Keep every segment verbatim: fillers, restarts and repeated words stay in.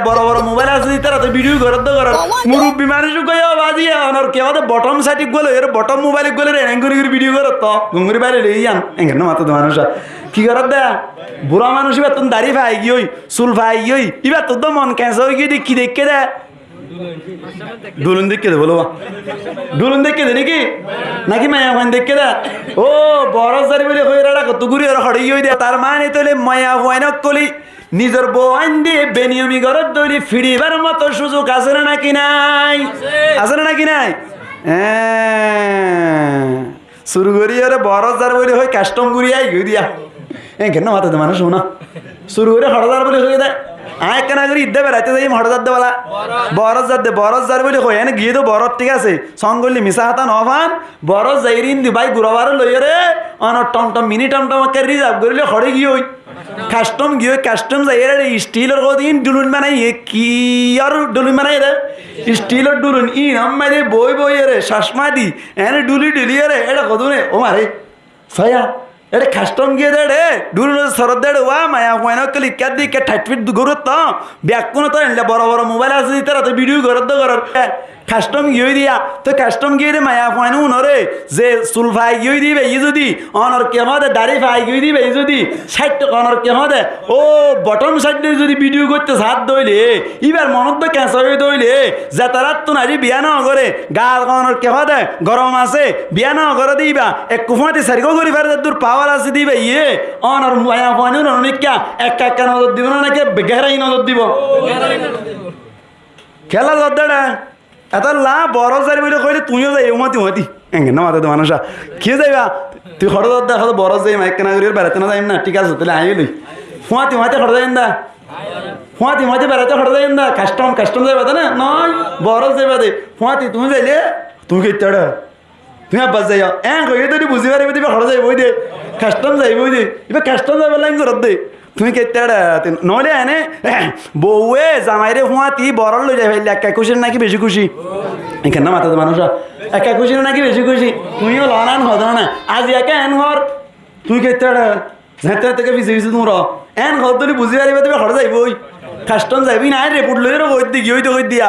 Boro boro mobáil asé de, ítara to bidiyó goródde goró. Murubbi manúic uggúa yó baázi, onor ki hoó de, bothom sáit uggúa loiyóre, bothom mobáil uggúa loiyóre, eneggúa gorí bidiyó goródde. Gunguri báire loi yián, enggúa no mato de manúic. Ki goródde? Burá manúic íbattún dari fai giyói, sul fai giyói. Íbattún to mon keñsa ói giyói de, ki deikké de? Dulun deikké de, bólo ba. Dulun deikké de niki? Naki maiyafuain deikké de? Ó, borot zari bóli hoiyóre, éçe kottú gúri hoçé giyói de. Tar mane tóile maiyafuain ókkole nizor bou ainde beniyomi goródde óile fiçibar moto cúzuk asé né naki nái? Asé. Asé né naki nái? Eé. Sur gorí ore borot zar bóli hoi kastom gorí ai goi diya. Eén kenná mate de manúic, cúno. Sur gorí hoçé zar bóli hoi de. Añí ekkána gorí idde beraite zaiyum, hoçé zar de bala? Borot zar de, borot zar bóli hoi. Ene giyé de borot, thík asé. Song goillé misá hotá no fán. Borot zaiyóre indi bái gura baro loiyóre, onor thomthom, mini thomthom ekká rizab gorí loi hoçé giyói. Kastom giyói, kastom zaiyóre isthilor hodin dulun banaiyé, kiyór dulun banaiyé de? Isthilor dulun, iín ammá de boi boiyóre, cacma di, ene dhuli dhuliyóre, éçe hodune, ó mare, saya, éçe kastom giyé de éçe, dulun sorot de éçe, wa, maiyafuain ókkol ikká de ikká thait fit gorótto, bekkún to endilla boro boro mobáil asé de, ítara to bidiyó goródde gorór. Kastom giyói diya, toi kastom giyói de maiyafuain únore, ze sul fai giyói de íbaye zodi, onor ki hoó de dari fai giyói de íbaye zodi, sáit, onor ki hoó de, ó, bothom sáit loi zodi bidiyó goitté saádde óile, íbar monot de keñsa óiye de óile, zetarattún aijjó biya no goré, gaa onor ki hoó de, gorom asé, biya no goré de íba, ekku fúañti sairgúa gorí fare de dur pawar asé de íbaye, onor maiyafuain únor mikká ekka ekka nozor dibo né naki gerai nozor dibo? Kiyólla zodde éçe? Etolla borot zar bóli hoilé tuñíyo zaiyo fúañti fúañti. Eén kenná mate de manúic. Kiyé zaiba? Tui hoçé zar de, hoó de borot zaiyum, ekkána gorí beraite no zaiyum ná, thík asé, tóile añí loi. Fúañti fúañti hoçé zaiyum de? Fúañti fúañti beraite hoçé zaiyum de? Kastom, kastom zaiba de ná? Noó, borot zaiba de. Fúañti tuñí zailé, tuñí keittá éçe? Tuñí abbar zaiyo. Eén hoiyé de buzí faribá de íba hoçé zaibói de. Kastom zaibói de. Íba kastom zaibar lain goródde. Tuñí keittá éçe? Noóile ene, bouwe zamaire fúañti borot loi zai faille ekka kúci naki beci kúci? Eén kenná mate de manúic. Ekka kúci naki beci kúci? Tuñí ó lon eén hoó de ná. Aijja ekka eén hoór. Tuñí keittá éçe? Zeéñtte zeéñtte fise fise tuñí ro. Eén hoódde óile buzí faribá de íba hoçé zaibói. Kastom zaibói ná, report loiyóre hoóidde giyói de hoóidde.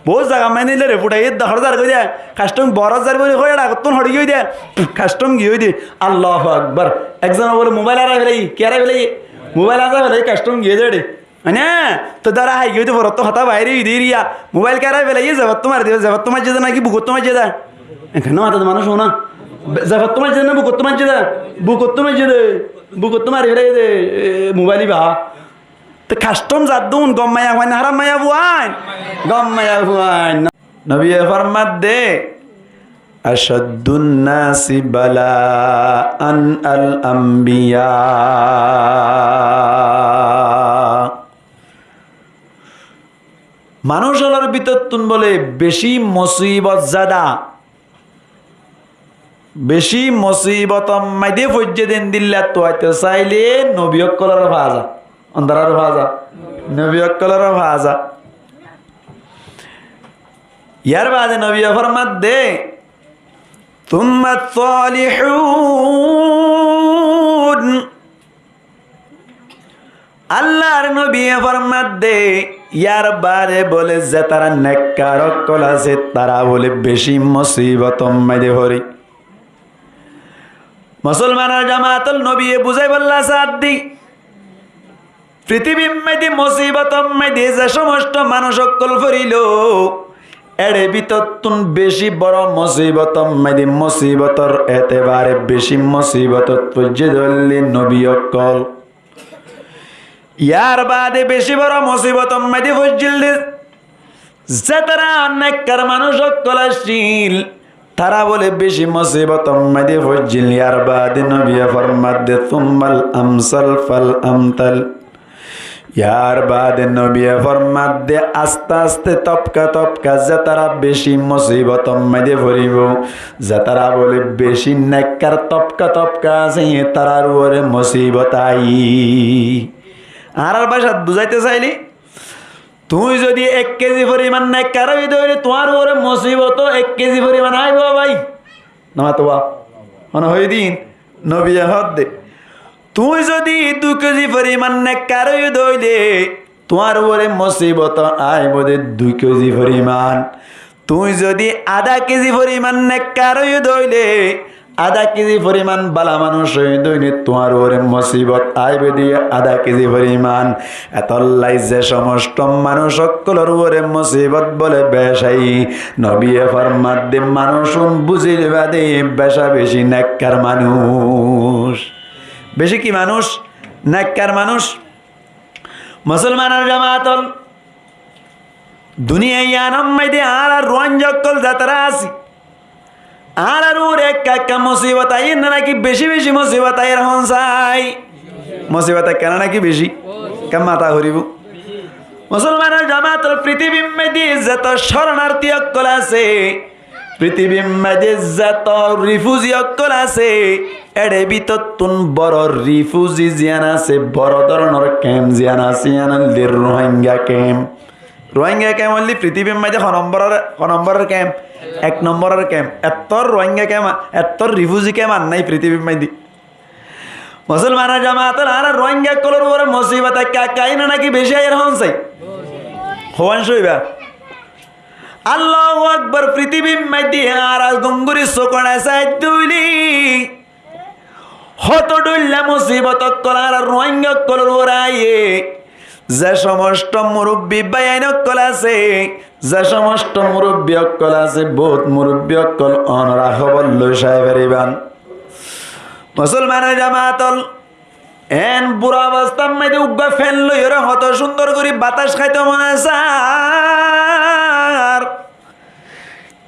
Bout zaga mainné report aiyé de hoçé zar goi de. Kastom borot zar bóli hoi éçe agottún hoçé giyói de. Kastom giyói de. Allahu Akbar. Ekzone bóle mobáil hárai felaiyé. Ki hárai felaiyé? Mobáil hárai felaiyé, kastom giyé de éçe. Mane, toi dara hái giyói de, forottú hotá bair óiye de eriya. Mobáil ke hárai felaiyé, zebattú mari dibo, zebattú maijjé de naki bukottú maijjé de? Eén kenná mate de manúic, cúno. Zebattú maijjé de ná bukottú maijjé de? Bukottú maijjé de. Bukottú mari felaiyé de, e, mobáil íba. Te kastom zadde ún, gom maiyafuain ná haram maiyafuain? Gom maiyafuain. Nobiye formadde, "Ashaddun nasi bala'an al anbiya." Manúic ólor bútottún bóle bicí musibot zada, bicí musibotor maze foijjé de endilla tuaito saile nobi ókkolore fa za. Ondorare fa za. Nobi ókkolore fa za. Yar baade nobiye formadde, "Thumma salihun." Allar nobiye formadde, yar baade bóle zetará nekkar ókkol asé, tará bóle bicí musibotor maze fori. Musolmanor jamaat ol, nobiye buzáibolla saádde, fitibir maze musibotor maze ze somosto manúic ókkol forilo, ér bútottún bicí boro musibotor maze, musibotor etebare bicí musibotot foijjé de óilde nobi ókkol. Yar baade bicí boro musibotor maze foijjíl de zetará nekkar manúic ókkol accíl, tará bóle bicí musibotor maze foijjíl. Yar baade nobiye formadde, "Thummal amsal fal amsal." Yar baade nobiye formadde, aste aste tobka tobka zetará bicí musibotor maze foribo, zetará bóle bicí nekkar tobka tobka asé, tarár uore musibot aiyé. Añárar bácat buzáito saile, tuñí zodi ek kezi foriman nekkar óiye de óile, tuáñr uore musibot ek kezi foriman aibo bái. Nomato ba? Mane hoiyé de, nobiye hoódde, tuñí zodi dui kezi foriman nekkar óiye de óile, tuáñr uore musibot aibó de dui kezi foriman. Tuñí zodi adá kezi foriman nekkar óiyo de óile, adá kezi foriman bála manúic óiyo de óile, tuáñr uore musibot aibó de adá kezi foriman. Etollá ze somosto manúic ókkolor uore musibot bole beci, nobiye formar de manúic un buzíl bade beca beci nekkar manúic. Beci ki manúic? Nekkar manúic. Musolmanor jamaat ol, duniyai yián or maze añára Ruáingga ókkol zetará así, añárar uore ekka ekka musibot aiyér né náki beci beci musibot aiyér hoón sai? Musibot ekka né náki beci? Ekka mata foribó. Musolmanor jamaat ol, fitibir maze zeto coronarti ókkol asé, fitibir maze zeto rifuzi ókkol asé, ére bútottún boro rifuzi ziyán asé, boro dóronor kemp ziyán asé, yián óilde Ruáingga kemp. Ruáingga kemp óilde fitibir maze ho nomboror, ho nomboror kemp? Ek nomboror kemp. Ettór Ruáingga kemp, ettór rifuzi kemp ar nái fitibir maze. Musolmanor jamaat ol, añára Ruáingga ókkolor uore musibot ekka ekka aiyér né náki beci aiyér hoón sai? Hoón sai ba? Allahu Akbar, fitibir maze añára gom gorí suk ore sai de óile hoto dhoilla musibot ókkol añára Ruáingga ókkolor uore aiyé. Ze somosto murubbi báiyain ókkol asé, ze somosto murubbi ókkol asé, bout murubbi ókkol, onora hóbor loi sai fariban. Musolmanor jamaat ol, en bura obostar maze uggwá fen loiyóre hoto cúndor gorí batas háito mone sar.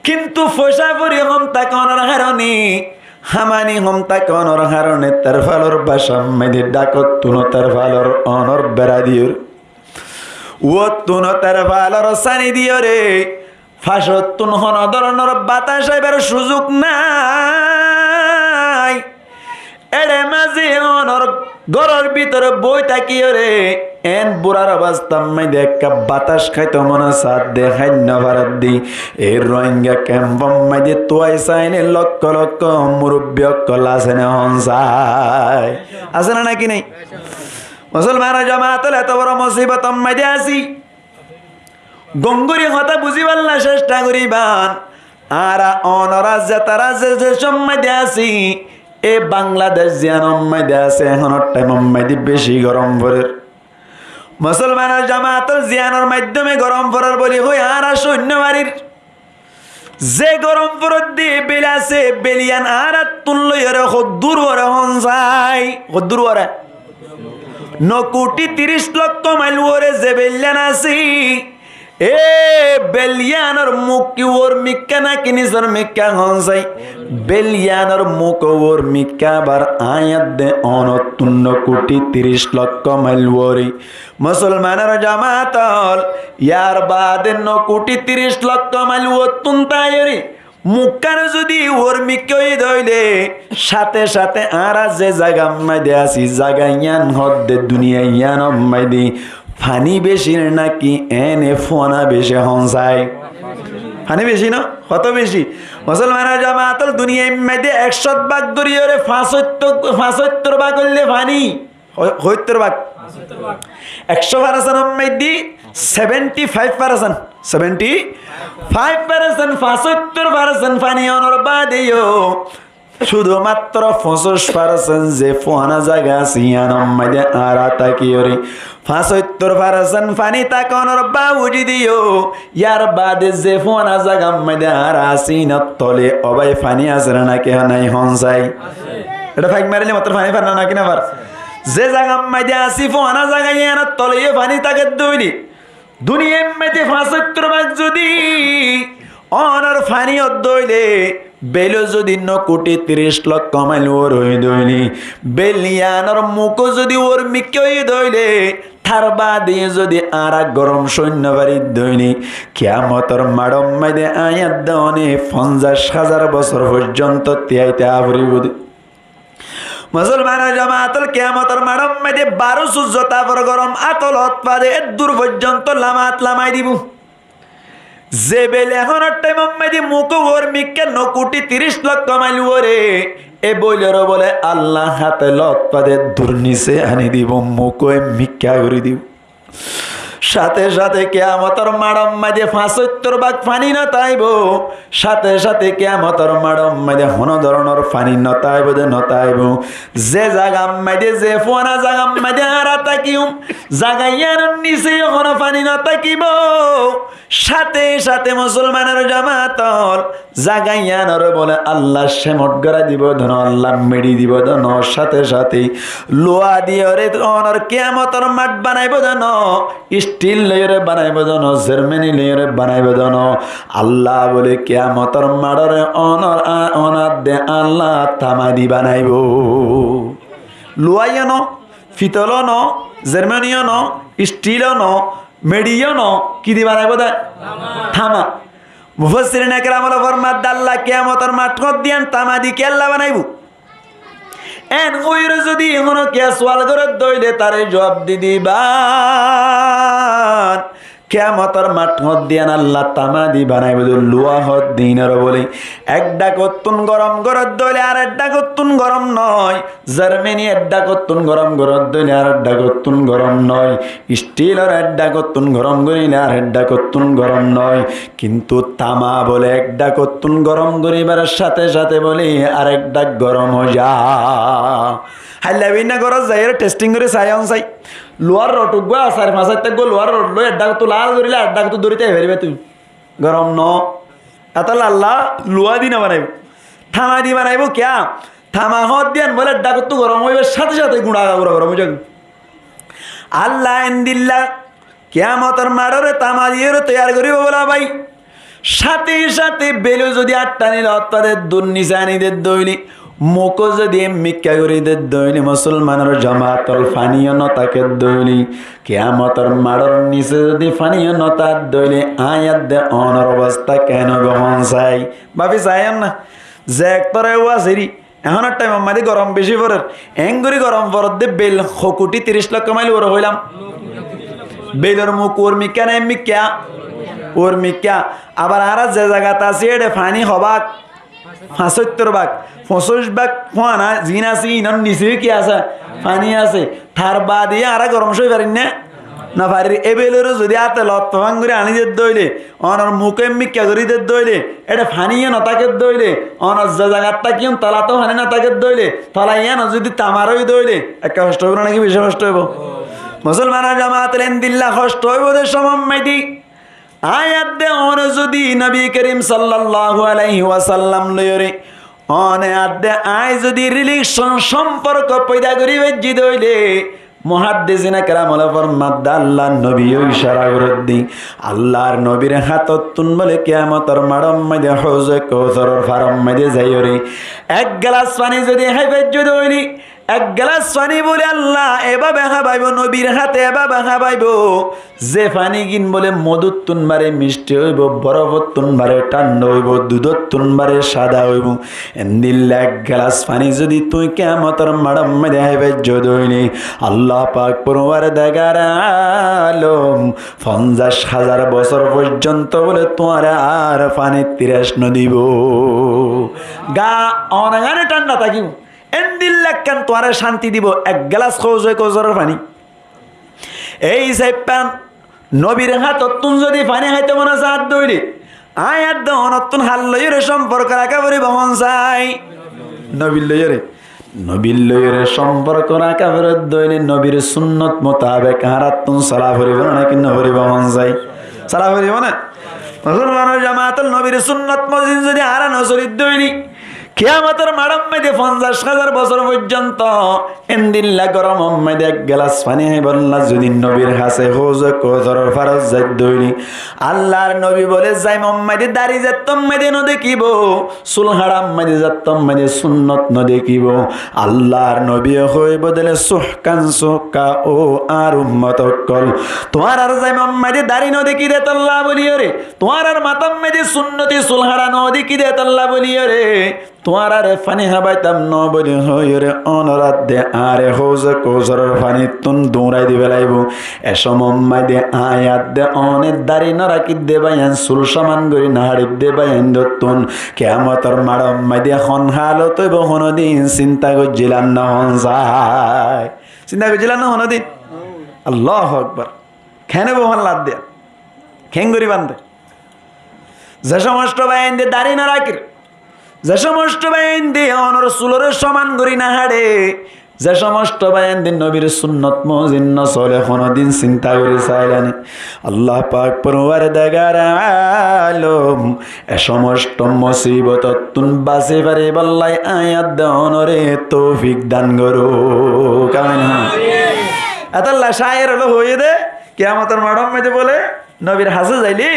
Kintu foicá fori hom tákonor harone, hamani hom tákonor harone, terfalor bacár maze dhákottún terfalor onor bera diyóre, uottún terfalor sáni diyóre, facottún hono dóronor batas aibar cúzuk nái. Ére maze onor góror bútore boi tákiyóre, en burar obostar maze ekka batas háito mone sar de, hái no farer de. Ei Ruáingga kempor maze tuwai saile lokko lokko murubbi ókkol asé né hoón sai? Asé né náki nái? Musolmanor jamaat ol, eto boro musibotor maze así. Gom gorí hotá buzíballa cesta goríban. Añára onora zetará ze decór maze así, e Bangladec ziyánor maze así, ehónor thaimor maze beci gorom forer. Musolmanor jamaat ol, ziyánor maiddome gorom forer buli hoi añára sóin no farir. Ze gorom forer de bel asé, bel yián añárattún loiyóre hoddúr uore hoón sai? Hoddúr uore? No kuti tiríc lokko mail uore ze bel yián asé, e bel yiánor muk ki uor mikká náki nisor mikká hoón sai? Bel yiánor muk uor mikká, abar añára de onottún no kuti tiríc lokko mail uore. Musolmanor jamaat ol, yar baade no kuti tiríc lokko mail uottún táiyore mukkan zodi uor mikká óiye de óile, cáte cáte añára ze zagar maze así, zaga yián hoó de duniyai yiánor maze faní beci né náki ene fuana beci hoón sai? Faní beci no? Hoto beci? Musolmanor jamaat ol, duniyair maze ekcót bák dóriyore fañsóttor, fañsóttor bák óilde faní. Ho-, hoittor bák? Ekcó percent or maze seventy five percent, seventy five percent, fañsóttor percent faní onor baade yó cúdu matro foñsíc percent ze fuana zaga asé, yiánor maze añára tákiyore fañsóttor percent faní tákonor baujud yó, yar baade ze fuana zagar maze añára así, inor tole ó bái faní asé né náki nái hoón sai? Ere faik marile matro faní far né náki no far? Ze zagar maze así fuana zaga, yiánor tole yó faní táke de óile, duniyair maze fañsóttor bák zodi onor faní óiye de óile, bel yó zodi no kuti tiríc lokko mail uor óiye de óile, bel yiánor muk zodi uor mikká óiye de óile, tar baade zodi añára gorom sóin no fari de óile, kiyamotor maçor maze añára de one fonzaic házar bosór foijjonto tíyaito foribo de. Musolmanor jamaat ol, kiyamotor maçor maze baró suzzo tapor gorom, át lot fade eddur foijjonto lamat lamai dibo. Ze bel ehónor thaimor maze muk uor mikká no kuti tiríc lokko mail uore, e bel ore bole Allah háte lot fade eddur nise ani dibo, muk e mikká gorí dibo. Cáte cáte kiyamotor maçor maze fañsóttor bák faní no táibo. Cáte cáte kiyamotor maçor maze hono dóronor faní no táibo de no táibo. Ze zagar maze, ze fuana zagar maze añára tákiyum, zaga yíanor nise hono faní no tákibo. Cáte cáte musolmanor jamaat ol, zaga yíanore bóle Allah cemot gorá dibo de no, Allah meçi dibo de no, cáte cáte luwa diyore onor kiyamotor maç banaibo de no, istil loiyore banaibo de no, zermeni loiyore banaibo de no. Allah bóle kiyamotor maçore onor a-, onor adde Allah tama di banaibo. Luwa yó no, fitol ó no, zermeni yó no, istil ó no, meçi yó no, ki di banaibo de? Tama. Mufassirine keram ókkole formar de Allah kiyamotor maçot diyan tama di kiyólla banaibo? En hoiyore zodi hono kiyé sual goré de óile tare juab di diba, kiyamotor maçot diyan Allah tama di banaibo de luwa hoó de inore bóle. Ek dhakottún gorom goré de óile arek dhakottún gorom no. Zermeni ek dhakottún gorom goré de óile arek dhakottún gorom no. Istilor ek dhakottún gorom goríle arek dhakottún gorom no. Kintu tama bóle ek dhakottún gorom goríbar cáte cáte bóle arek dhak gorom ói za. Háilla bínna gorot zaiyore testing gorí sai on sai. Luwar rod uggwá, sair fañs háitta uggwá luwar rod loi ek dhakottú lal goríle arek dhakottú dóri táki fariba tui. Gorom no. Etolla Allah luwa di no banaibo. Tama di banaibo kiyá? Tama hoó de yián bóle ek dhakottú gorom óibar cáte cáte guñça gura gorom ói zagói. Allah endilla kiyamotor maçore tama diyore toiyar goríbo bóla bái. Cáte cáte belo zodi añthtani lot fade de, nise aní de de óile, muk ó zodi emmikká gorí de de óile, musolmanor jamaat ol, faní yó no táke de óile, kiyamotor maçor nise zodi faní yó no táke de óile, aññí adde onor obosta ken óibo hon sai? Báfi saiyon na, ze ek tore uwa seri, ehónor thaimor maze gorom beci forer, engorí gorom forer de bel hokuthi tiríc lokko mail uore hoilam. Belor muk uormikká na emmikká? Uormikká. Abar añára ze zagat así éçe faní hobák, fañsóttor bák, foñsíc bák fuana ziín asé, inor nise ki asé? Faní asé. Tar baade añára gorom sói farir né? No farir. E belore zodi áte lot fán gorí aní de de óile, onor muk emmikká gorí de de óile, éçe faní yó no táke de óile, onor ze zagat tákiyum tolat ó faní no táke de óile, tola yíanot zodi tama ói de óile, ekka hoctho óibo na náki beci hoctho óibo? Musolmanor jamaat ol, endilla hoctho óibo de somot maze aññí adde one zodi Nobi Kerim sallallahu alaihi wasallam loiyore one adde aññí zodi relation, somporko foida gorí faijjí de óile, muhaddisine keram ol formar de Allar nobi yó icara gorer de, Allar nobir hátottún bóle kiyamotor maçor maze Hóuze Kousoror faror maze zaiyore ek gelas faní zodi hái faijjó de óile, ek gelas faní bóle Allah ebabe hábaibo, nobir háte ebabe hábaibo, ze fanígin bóle moduttún bare micthi óibo, borofottún bare thánda óibo, dudottún bare sada óibo. Endilla ek gelas faní zodi tuñí kiyamotor maçor maze hái faijjó de óile, Allah pak forwardigare alom fonzaic házar bosór foijjonto bóle tuáñre ar fanir tirác no dibo. Ga onagane thánda tákibo. Endilla ekkán tuáñre cánti dibo ek gelas Hóuze Kousoror faní. Ei sáiffán nobir hátottún zodi faní háito mone sá de óile, aññí adde onottún hár loiyore somporko raká foribo hon sai? Nobir loiyore. Nobir loiyore somporko raká foribo de óile nobir sunnot mutabek añárattún sola foribo na náki no foribo hon sai? Sola foribo na? Musolmanor jamaat ol, nobir sunnot mozin zodi añára no solir de óile, kiyamotor maçor maze fonzaic házar bosór foijjonto endilla goromor maze ek gelas faní háibolla zodi nobir hásé Hóuze Kousoror farot zai de óile, Allar nobi bóle zaimor maze dari zettór maze no dekibo, sul háçar maze zettór maze sunnot no dekibo. Allar nobiye hoibo de óile, suhkan suhka, ó añár ummot ókkol, tuáñrar zaimor maze dari no deki de tolla bóliyore, tuáñrar matár maze sunnoti sul háça no deki de tolla bóliyore, tuáñrare faní hábaitam no bóli hoiyore onor adde añáre Hóuze Kousoror fanittún duñrai di félaibo. E somot maze aññí adde one dari no rakir de báiyain, sul soman gorí no háçir de báiyain dottún, kiyamotor maçor maze hon halot óibo honodin sinta goijjíla né hon sai? Sinta goijjíla né honodin? Allahu Akbar. Kene bófan lad diya? Ken gorí bande? Ze somosto báiyainde dari no rakír, ze somosto báiyainde onor sulore soman gorí no háre, ze somosto báiyainde nobir sunnot mozin no sole, honodin sinta gorí sailani? Allah pak porwardegar alom e somosto musibotottún basi faribálla añí adde onore toufik dan gorouk. Amin. Etolla cáyer ókkole hoiyé de, kiyamotor maçor maze bóle, nobir hase zaile,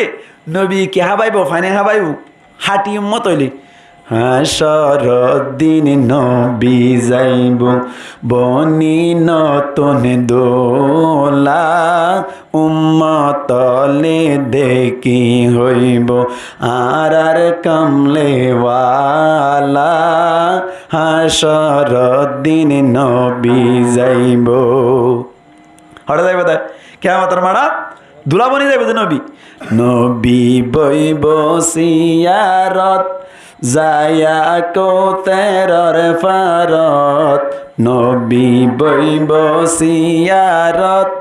nobi ki hábaibo? Faní hábaibo. Háñti ummot óile. Hácoror din nobi zaibo, boni notun dola, ummot ókkole deki hoibo, añárar Kamle Wala, hácoror din nobi zaibo. Hoçé zaibo de? Kiyamotor maçot dula boni zaibo de nobi. Nobi boibo siyarot, zaiya Kouteror farot. Nobi boibo siyarot,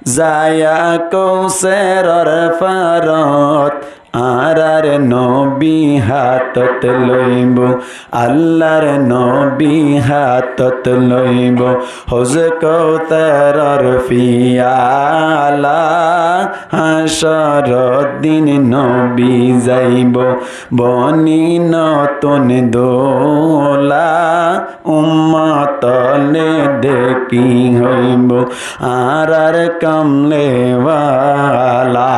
zaiya Kouteror farot. Añárar nobi hátot loibo, Allar nobi hátot loibo, houz Kouteror fiyala, hácoror din nobi zaibo, boni notun dola, ummot ókkole deki hoibo, añárar Kamle Wala.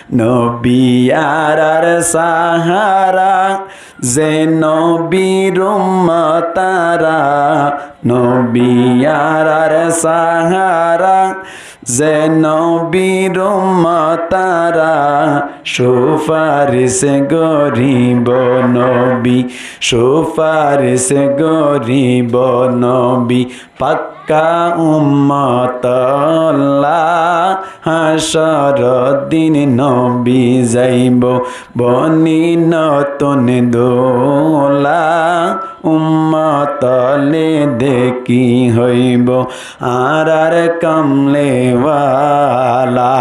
Nobi añárar sahara, ze nobir ummot añára. Nobi añárar sahara, ze nobir ummot añára. Sufaris goribo nobi, sufaris goribo nobi, pakka ummot ókkol, hácoror din nobi zaibo, boni notun dola, ummot ókkole deki hoibo, añárar Kamle Wala.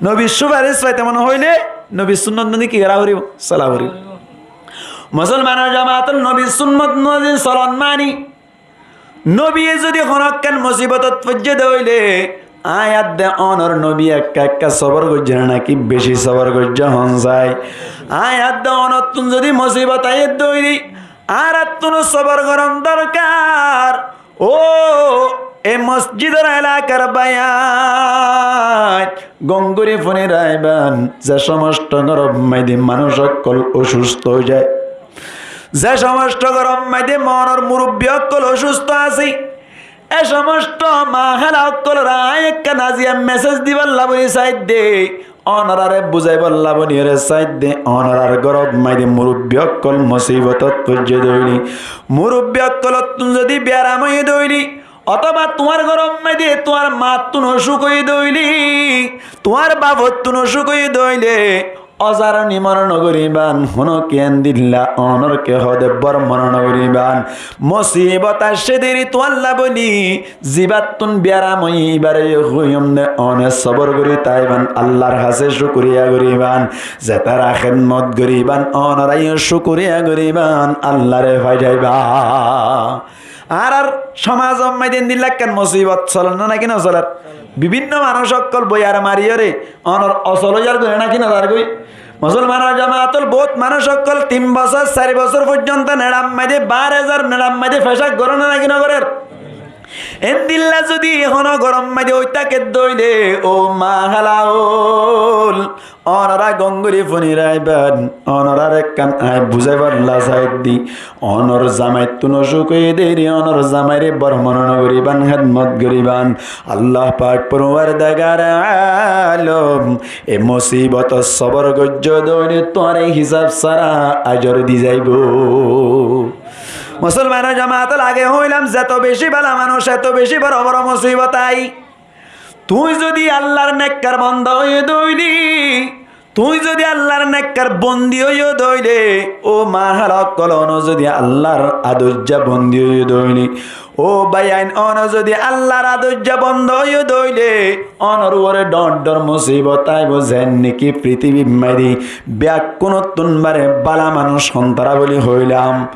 Nobir sufaris faite mone hoile, nobir sunnot mozin ki gora foribo? Sola foribo. Musolmanor jamaat, nobir sunnot mozin solon mani, nobiye zodi hono ekkán musibotot foijjé de óile, añí adde onor nobi ekka ekka sobor goijjé né naki beci sobor goijjé hon sai? Añí adde onottún zodi musibot aiyé de óile, añárattún ó sobor goron dorkar. Ó, e mosjidor elakar báiyain, gom gorí fúni raiban, ze somosto góror maze manúc ókkol osusto ói zai, ze somosto góror maze monor murubbi ókkol osusto asé, e somosto mahala ókkolore añí ekkán aziya mesej dibálla buli saidde, onoráre buzaibálla buli saidde, onorár góror maze murubbi ókkol musibotot foijjé de óile, murubbi ókkolottún zodi biyaram óiye de óile, otóba tuáñr góror maze, tuáñr mattún osuk óiye de óile, tuáñr bafottún osuk óiye de óile, ózaroni mone no goriban, hono ki endilla onor ke hode bor mone no goriban. Musibot aiccé deri tuálla buli, zibattún biyaram óiye ibare hoiyum de, one sobor gori taiban, Allar hañsé cukuriya goriban. Zetará hédmot goriban, onorá yó cukuriya goriban, Allare fai zaiba. Añárar somazor maze endilla ekkán musibot soler né naki no soler? Bibinno manúc ókkol boiyar mariyóre onor osol ói zargoi né naki no zargoi? Musolmanor jamaat, bout manúc ókkol tin bosór, sair bosór foijjonto neçar maze bar ezar, neçar maze fecaf gorer né naki no gorer? Endilla zodi hono góror maze ói táke de óile, ó mahala ókkol, onorá gom gorí fúni raiban, onoráre ekkán añí buzaibálla saidde, onor zamaittún osuk óiye deri, onor zamaire bor mone no goriban, hédmot goriban. Allah pak porwardegar alom, e musibotot sobor goijjó de óile tuáñre hisab sára ajor di zaibo. Musolmanor jamaat, age hoilam, zeto beci bála manúc, eto beci boro boro musibot ai. Tuñí zodi Allar nekkar bonda óiye de óile, Tuñí zodi Allar nekkar bondi óiyo dóile, ó mahála ókkol, óno zodi Allar adoijja bondi óiyo dóile, ó báiyain, óno zodi Allar adoijja bondi óiyo dóile, ónor uore dhoóñr dhoóñr musibot aibó, zeén niki fitibir maze bekkúnottún bare bála manúic hontara buli hoilam.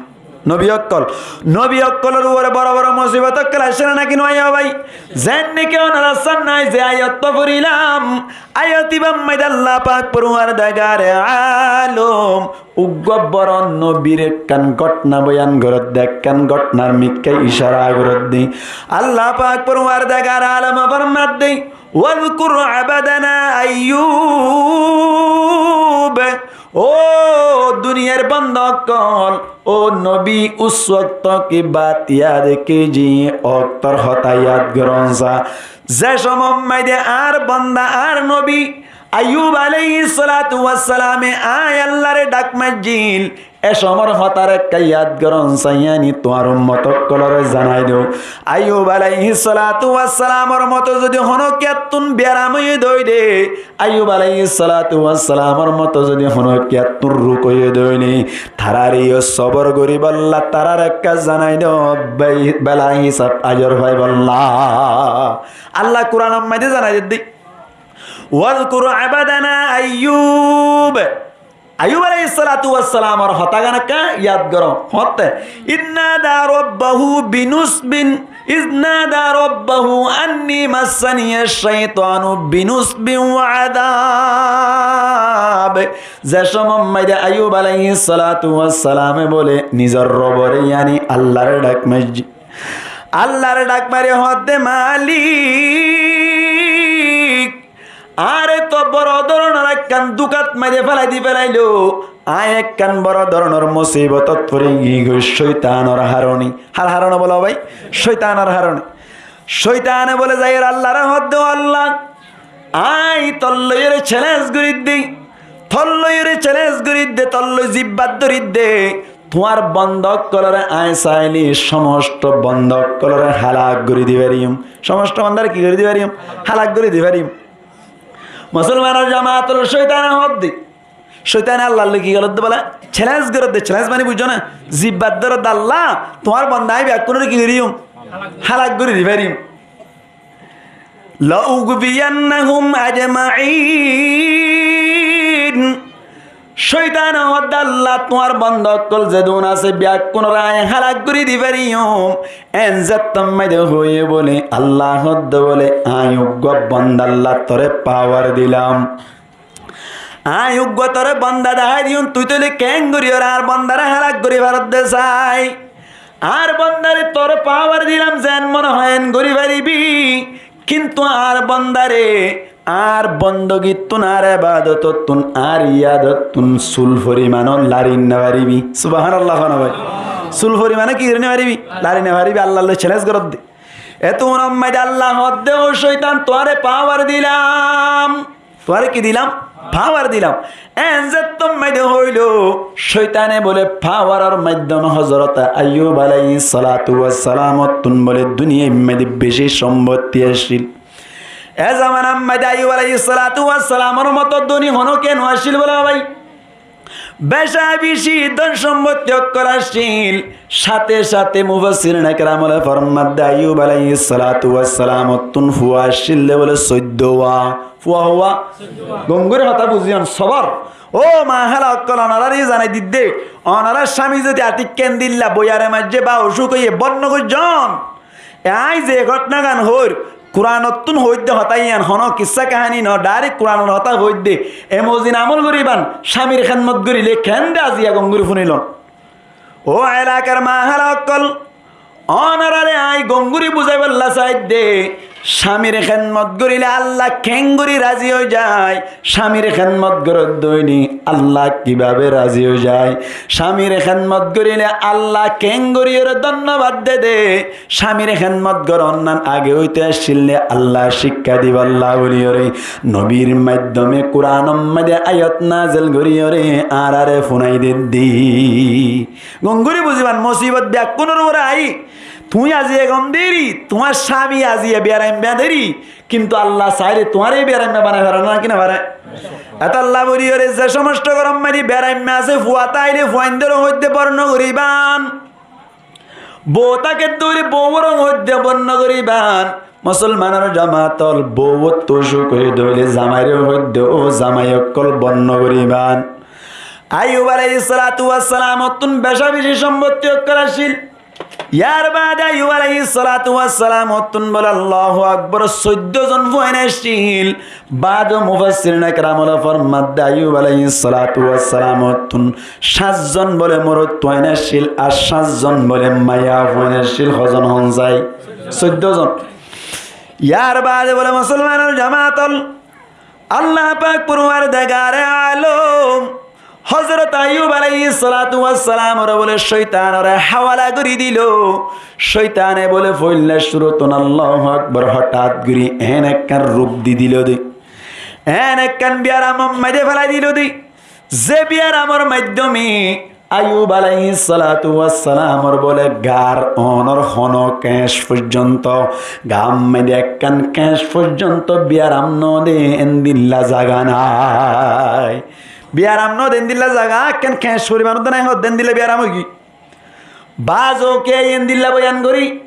Nobi ókkol, nobi ókkolor uore boro boro musibot ókkol aiccé né naki no aiccé bái? Zeén niki ónora sán nái ze ayat forilam, ayat ibár maze Allah pak forwardegare alom uggwá boro nobir ekkán gótna boyan gorédde, ekkán gótnar mikká icara gorédde. Allah pak forwardegare alom formadde, "Wazkur abdana Ayyub." Ó duniyar banda ókkol, ó nobi, us wokto ki baat yad kijiye, oktor hotá yad goron sa. Ze cómot maze añár banda, añár nobi Ayyub alaihissalatu wassalame añí Allare dhak maijjíl, e cómor hotá ekká yad goron sa, yáni tuáñr ummot ókkolore zanai dou. Ayyub alaihissalatu wassalamor moto zodi honókiyattún biyaram óiye dóile, Ayyub alaihissalatu wassalamor moto zodi honókiyattún ruk óiye dóile, tarare yó sobor goríbolla, tarare ekká zanai dou, bai-, bela hisab ajor faibolla. Allah Kuranor maze zanai dedde. Wazkur abdana Ayyub. Ayyub alaihissalatu wassalamor hotá gán ekká yad goró. Hoótte, "Iz nada rabbahu binusbin, iz nada rabbahu anni massaniyash shaitanu binusbin wa adab." Ze cómot maze Ayyub alaihissalatu wassalame bóle nizor Robore, yáni Allare dhak maijjé. Allare dhak mari hoódde, "Malik, añáre to boro dóronor ekkán dukát maze félai di félailo. Añí ekkán boro dóronor musibotot fori giyói cóitanor harone." Hár harone bóle bái? Cóitanor harone. Cóitane bóle zaiyóre Allare hoódde, "Ó Allah, añí tollóiyore célenj gorídde, tollóiyore célenj gorídde, tollói zibbat dóridde. Tuáñr bonda ókkolore añí sailé somosto bonda ókkolore hálak gorí di fariyum." Somosto bondare ki gorí di fariyum? Hálak gorí di fariyum. Musolmanor jamaat ókkol, cóitane hoódde, cóitane Allar loi ki gorédde bóle? Célenj gorédde, célenj mani buijjó né? Zibbat dóredde, "Allah, tuáñr bonda añí bekkúnore ki goríyum? Hálak gorí di fariyum." "La ughwiyannahum ajma'in." Cóitane hoódde, "Allah, tuáñr bonda ókkol zedún asé bekkúnore añí hálak gorí di fariyum." Eén zettót maze hoiyé bóle, Allah hoódde bóle, "Añí uggwá bonda Allah tore pawar dilam. Añí uggwá tore bonda dahái diyum, tui tóile keéngorí yóre añár bondare hálak gorí faredde sai. Añár bondare tore pawar dilam, zeén mone hoó eén gorí faribi, kintu añár bondare añár bondogittún, añár ebadotottún, añár iyadottún sul forimanó lari no faribi." Subhánallah, hoó na bái? Sul forimanó ki gorí no faribi? Lari no faribi, Allar loi célenj gorédde. Etún maze Allah hoódde, "Ó cóitan, tuáñre pawar dilam." Tuáñre ki dilam? Pawar dilam. Eén zettót maze hoilo, cóitane bóle pawaror maiddome Hozorot Ayyub alaihissalatu wassalamottún bóle duniyair maze beci sombotti accíl. E zomanar maze Ayyub alaihissalatu wassalamor moto dóni honókiya no accíl bóle bái. Beca beci don sombotti ókkol accíl. Cáte cáte mufassirine keram ókkole formadde Ayyub alaihissalatu wassalamottún fua accíl de bóle soiddowá. Fua howá? Gonguri hotá buzíyon, sobor. Ó mahála ókkol, onoráre zanai didde, onorár cámi zodi atik kendilla boiyare maijjé ba ocúk óiye bónno goijjón. E añí ze gótnagan hoóir, Kuranottún hoóidde hotá yián, honó kissá kaháni noó, dhairek Kuranor hotá hoóidde. E mozin amól goríban, cámir hédmot goríle keén de aziya gom gorí fúnilon. Ó elakar mahála ókkol, onoráre añí gom gorí buzáibolla saidde, cámir hédmot goríle Allah keéngorí razi ói zai, cámir hédmot goródde óile Allah kibábe razi ói zai, cámir hédmot goríle Allah keéngorí yóre dónnobad de de, cámir hédmot gorónnan age óite accíl de Allah cikká dibálla bóli yóre, nobir maiddome Kuranor maze ayat nazil gorí yóre añáráre fúnai dedde. Gom gorí buzíban, musibot bekkúnor uore aái, Tuñí aziya gom deri, tuáñr cámi aziya biyaraimma deri, kintu Allah saile tuáñre biyaraimma banai fare né, naki no fare? Etolla buli yóre ze somosto góror maze biyaraimma asé, fua táile fuaindóre hoóidde bor no goriban. Bou táke dóri bouwóre hoóidde bor no goriban. Musolmanor jamaat ól, bouwóttu cúk óiye dóile zamaire hoóidde, ó zamai ókkol, bor no goriban. Aiyub alaihissalatu wassalam ottún beca beci sombotti ókkol accíl. Yar baade Aiyub alaihissalatu wassalam ottún bole, Allahu Akbar, soiddó zon fuain accíl. Baade mufassirin ekram ókkole formadde Aiyub alaihissalatu wassalam ottún cát zon bole morot fuain accíl, ar cát zon bole maiya fuain accíl. Hozon hon sai? Soiddó zon. Yar baade bole musolmanor jamaat ól, Allah pak forwardegare alom Hozrot Aiyub alaihissalatu wassalamore bole cóitanore háwala gorí dilo. Cóitane bole foila cúrutun, Allahu Akbar, hotát gorí en ekkán rug di dilo de, en ekkán biyaramor maze félai dilo de, ze biyaramor maiddome Aiyub alaihissalatu wassalamor bole gaar onor hono keñc foijjonto, gaar maze ekkán keñc foijjonto biyaram no de, endilla zaga nai. Biyaram no de endilla zaga, ekkán keñc foriman de nai, hoódde endilla biyaram ói giyói. Bazoke endilla boyan gorí,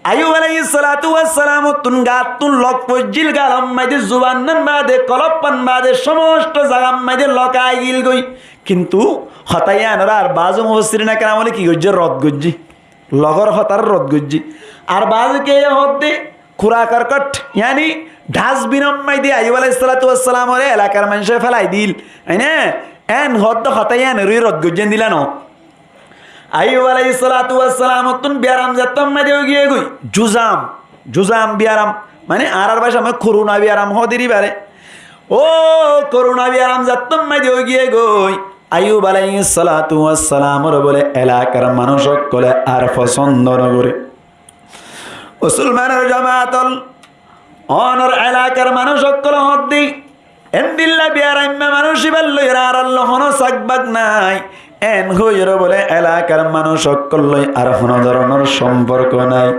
Aiyub alaihissalatu wassalam ottún gaattún lok foijjíl, gaalor maze, zuban nan baade, kolobban baade, somosto zagar maze lok ai giyíl goi. Kintu hotá yíanore ar bazo mufassirin ekram ókkole ki goijje? Rod goijje. Lokor hotáre rod goijje. Ar bazoke hoódde kura korkot, yani dustbinor maze Aiyub alaihissalatu wassalamore elakar maincé félai dil, ene, en hoódde hotá yíanore rod goijje, endilla no. Aiyub alaihissalatu wassalam ottún biyaram zettór maze ói giyé goi. Juzam, juzam biyaram, mane añárar bácar maze koruna biyaram hoó de ibare. Ó, koruna biyaram zettór maze ói giyé goi. Aiyub alaihissalatu wassalamore bole elakar manúc ókkole ar fosón no goré. Musolmanor jamaat ól, onor elakar manúc ókkol hoódde, endilla biyaraimma manúc ibar loi ar añárar loi hono sakbak nai. En hoiyóre bole elakar manúc ókkol loi ar hono doronor somporko nai.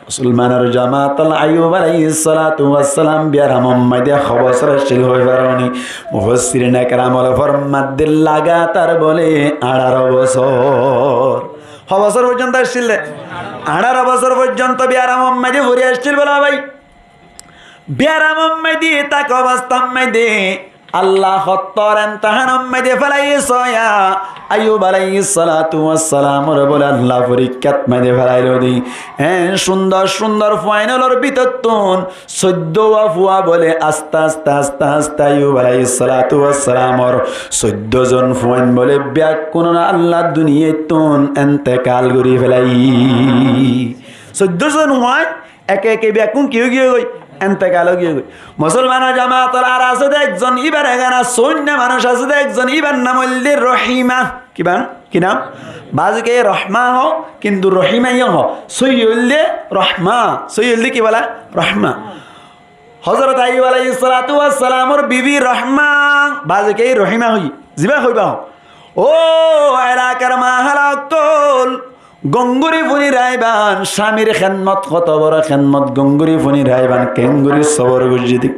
Musolmanor jamaat ól, Aiyub alaihissalatu wassalam biyaramor maze ho bosór accíl hoi faron ni? Mufassirin ekram ókkole formadde lagatar bole añçáro bosór. Ho bosór foijjonto accíl de? Añçáro bosór foijjonto biyaramor maze fori accíl bole bái. Biyaramor maze táka obostár maze Allah hottór emtehanor maze félaiye sóiya. Aiyub alaihissalatu wassalamore bole Allah forikkat maze félailo de. En cúndor cúndor fuain ólor bútottún soiddó wá fua bole aste aste aste aste Aiyub alaihissalatu wassalamor soiddó zon fuain bole beggúnor Allah duniyaittún entekal gorí félaiye. Soiddó zon fuain eke eke beggún ki ói giyé goi? Entekal ói giyé goi. Musolmanor jamaat ól, ar asé de ekzon, ibar egana sóinna manúc asé de ekzon, ibar nam óilde Rohima. Ki nam? Ki nam? Bazoke Rohma hoó, kintu Rohima yó hoó. Sóiyi óilde Rohma. Sóiyi óilde ki bole? Rohma. Hozrot Aiyub alaihissalatu wassalamor bibi Rohma, bazoke Rohima hoiye, zibá hoibá hoó. Ó elakar mahala ókkol, gom gorí fúni raiban, cámir hédmot, hoto boro hédmot, gom gorí fúni raiban, keéngorí sobor goijjé de.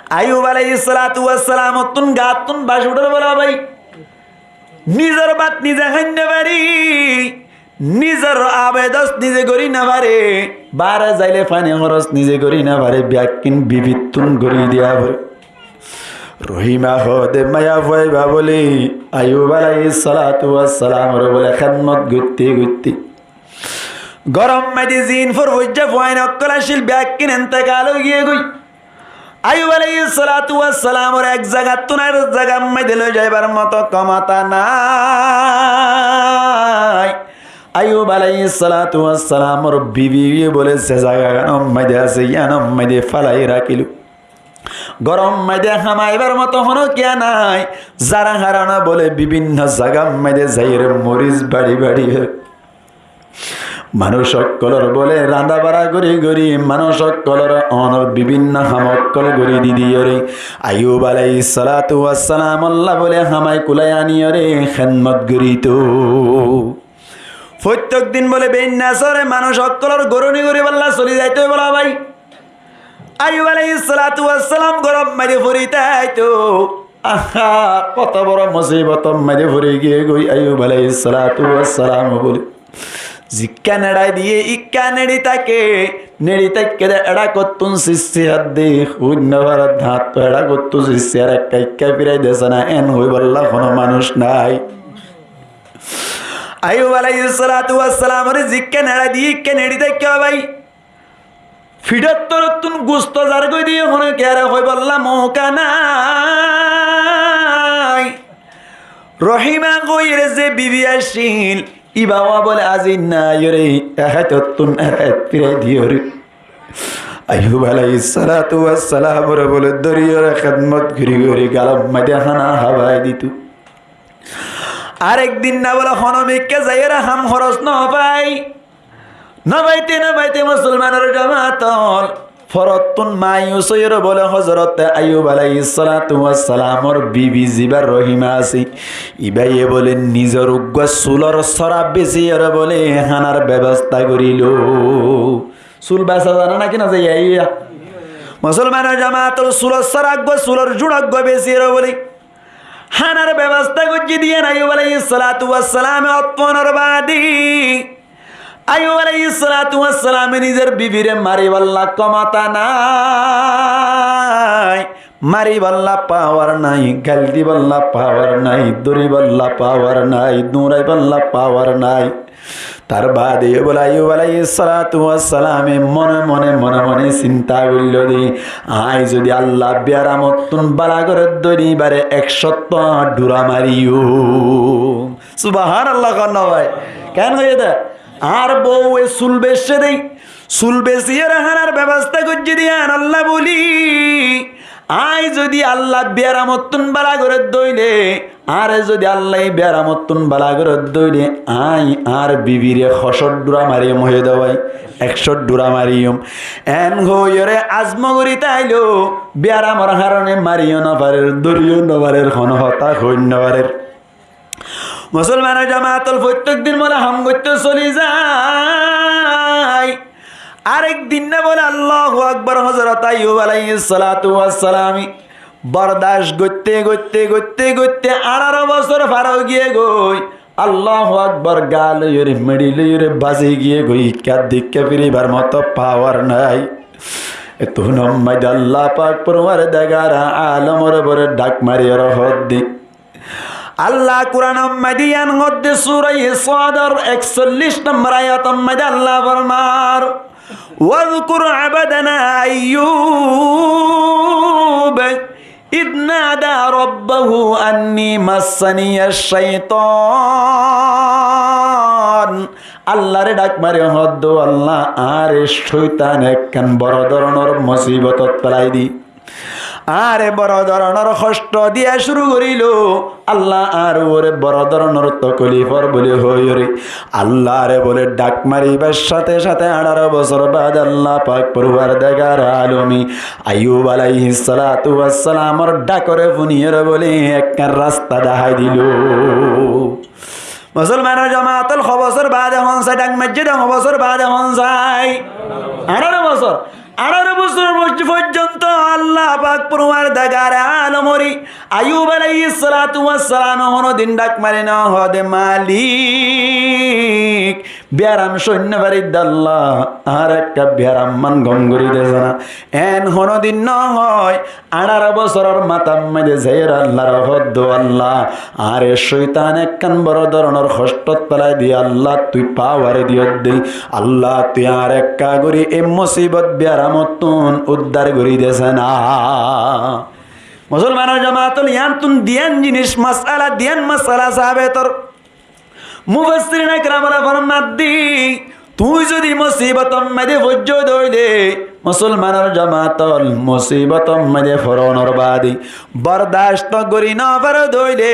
Aiyub alaihissalatu wassalamottún gaattún bac uçér bole bái. Nizor bát nize hái no fari, nizor abe dos nize gorí no fare, baáre zaile faní hóros nize gorí no fare, beggín bibittún gorí diya fore. Rohima hoó de maiyafua ibá bóle Aiyub alaihissalatu wassalamor bóle hédmot goitté goitté góror maze ziín furfuijja fuain ókkol accíl beggín entekal ói giyé goi. Aiyub alaihissalatu wassalamore ek zagattún ar zagar maze loi zaibar moto kémota nai. Aiyub alaihissalatu wassalamor bibiye bóle ze zagaganor maze asé, yíanor maze félai rakílo. Góror maze hamaibar moto honó kiyá nai, zar harone bóle bibinno zagar maze zaiyóre moris baçi baçi manúc ókkolor bóle randa bara gorí gorí, manúc ókkolor onor bibinno ham ókkol gorí di diyóre, Aiyub alaihissalatu wassalamolla bóle hamai kulai aniyóre hédmot goríto. Foittók din bóle beinna sóre manúic ókkolór goróni goríbolla soli zaitó bóle bái. Aiyub alaihissalatu wassalam góror maze fori táito. Ahá, hoto boro musibotor maze fori giyé goi Aiyub alaihissalatu wassalam bóle. Zikká neçai diyé, ikká neçi táke, neçi táikke de eçá kottún sissi hadde, huinna farat háñtto eçá kottún sissi ar ekka ikká firai dese na, en hoibolla hono manúic nái. Aiyub alaihissalatu wassalamore zikká neçai diyé, ikká neçi táikke bái. Fiçór torottún gusto zargói de, honó kiyóre hoibolla mouka nái. Rohima goiyóre ze bibi accíl, íba wa bóle azi nái re, e háitottún e háit firai diyóre. Aiyub alaihissalatu wassalamore bóle dóriyóre hédmot gorí gorí galor maze hána hábai dito. Arek din na bóle hono mikká zaiyóre ham horos no fai. No faite no faite musolmanor jamaat ól, forottún mayus óiyore bóle Hozorote Aiyub alaihissalatu wassalamor bibi zibá Rohima asé, íbaye bóle nizor uggúa sulor sóra besiyóre bóle hánar bebosta gorílo. Sul besa zane náki no zane íba? Musolmanor jamaat ól, sulor sóra uggúa, sulor juñça uggúa besiyóre bóle hánar bebosta goijjé de yían Aiyub alaihissalatu wassalame ottónor baade Aiyub alaihissalatu wassalame nizor bibire mariballa kómota nái, mariballa pawar nái, gail diballa pawar nái, dóriballa pawar nái, duñraiballa pawar nái. Tar baade bóle Aiyub alaihissalatu wassalame mone mone, mone mone sinta goilló de, añí zodi Allar biyaramottún bála gorí dóile íbare ek cót dhuñra mariyum. Subhánallah hoó na bái. Ken hoiyé de? Añár bouwe sul beicce de, sul besiyóre hánar bebosta goijjé de yían olla bóli, añí zodi Allar biyaramottún bála gorí dóile, añáre zodi Allaye biyaramottún bála gorí dóile, añí añár bibire hoçó dhuñra mariyum hoiyé de bái? Ek cót dhuñra mariyum. En hoiyóre azmo gorí táilo, biyaramor harone mariyó no farer, dóriyó no farer, hono hotá hoi no farer. Musolmanor jamaat ól, foittók din bóle ham goittó soli zai. Arek din na bóle Allahu Akbar, Hozorot Aiyub alaihissalatu wassalame bordac goitte goitte goitte goitte añçáro bosór far ói giyé goi. Allahu Akbar, gaa loiyóre, meçi loiyóre basi giyé goi, ikká dikká firibar moto pawar nái. Ettún maze Allah pak forwardigare alomor uore dhak mariyóre hoó de, Allah Kuranor maze yían hoó de, Suraye Sodor eksollic nombor ayator maze Allah formar, "Wazkur abdana Ayyub id nada rabbahu anni massaniyash shaitan." Allahre dhak mari hoó de, "Allah, añáre cóitane ekkán boro dóronor musibotot félai di." Añáre boro dóronor hoctho diya cúru gorílo, Allah añár uore boro dóronor tokolif ór buli hoiyóre, Allahre buli dhak maribar cáte cáte añçáro bosór baade Allah pak forwardigare alome Aiyub alaihissalatu wassalamor dhakore funiyóre buli ekkán rasta dahái dilo. Musolmanor jamaat ól, ho bosór baade hon sai dhak maijjé de, ho bosór baade hon sai? Añçáro bosór. Añçáro bosór foijjonto Allah pak forwardigare alomore Aiyub alaihissalatu wassalame honodin dhak mari no hoó de, "Malik, biyaram sóin no fari de Allah, añár ekká biyaram man gom gorí de zana." En honodin no hoó. Añçáro bosóror matár maze zaiyóre Allahre hoó de, "Allah, añáre cóitane ekkán boro dóronor hocthot félai di, Allah tui pawar diyó de, Allah tui añáre ekká gorí e musibot biyaramotún uddar gorí de zana." Musolmanor jamaat ól, yíanottún diyan jinis masala, diyan masala sabet ór. Mufassirin ekramore formar de, tui zodi musibotor maze foijjó de óile, musolmanor jamaat ól, musibotor maze foronor baade bordac gorí no faro de óile,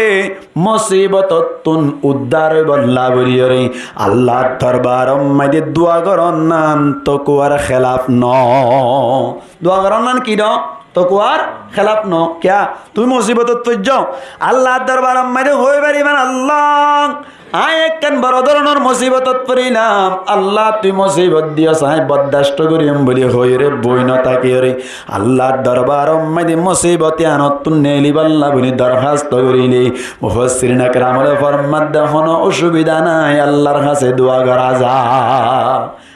musibotottún uddar óibolla buli hoiyóre Allahr dorbaror maze dua goron nan tokuwar helaf no. Dua goron nan ki no? Tokuwar hélaf no. Kiyá? Tuñí musibotot foijjó. Allar dorbaror maze hoi faribá, Allah, añí ekkán boro dóronor musibotot forilám. Allah, tuñí musibot diyos, añí bordasto goijjum buli hoiyóre boi no tákiyóre Allar dorbaror maze musibot yíanottún neelibálla buli dorhasto goríle, mufassirine keramore formadde hono osubida nái, Allar hañsé dua gorá za.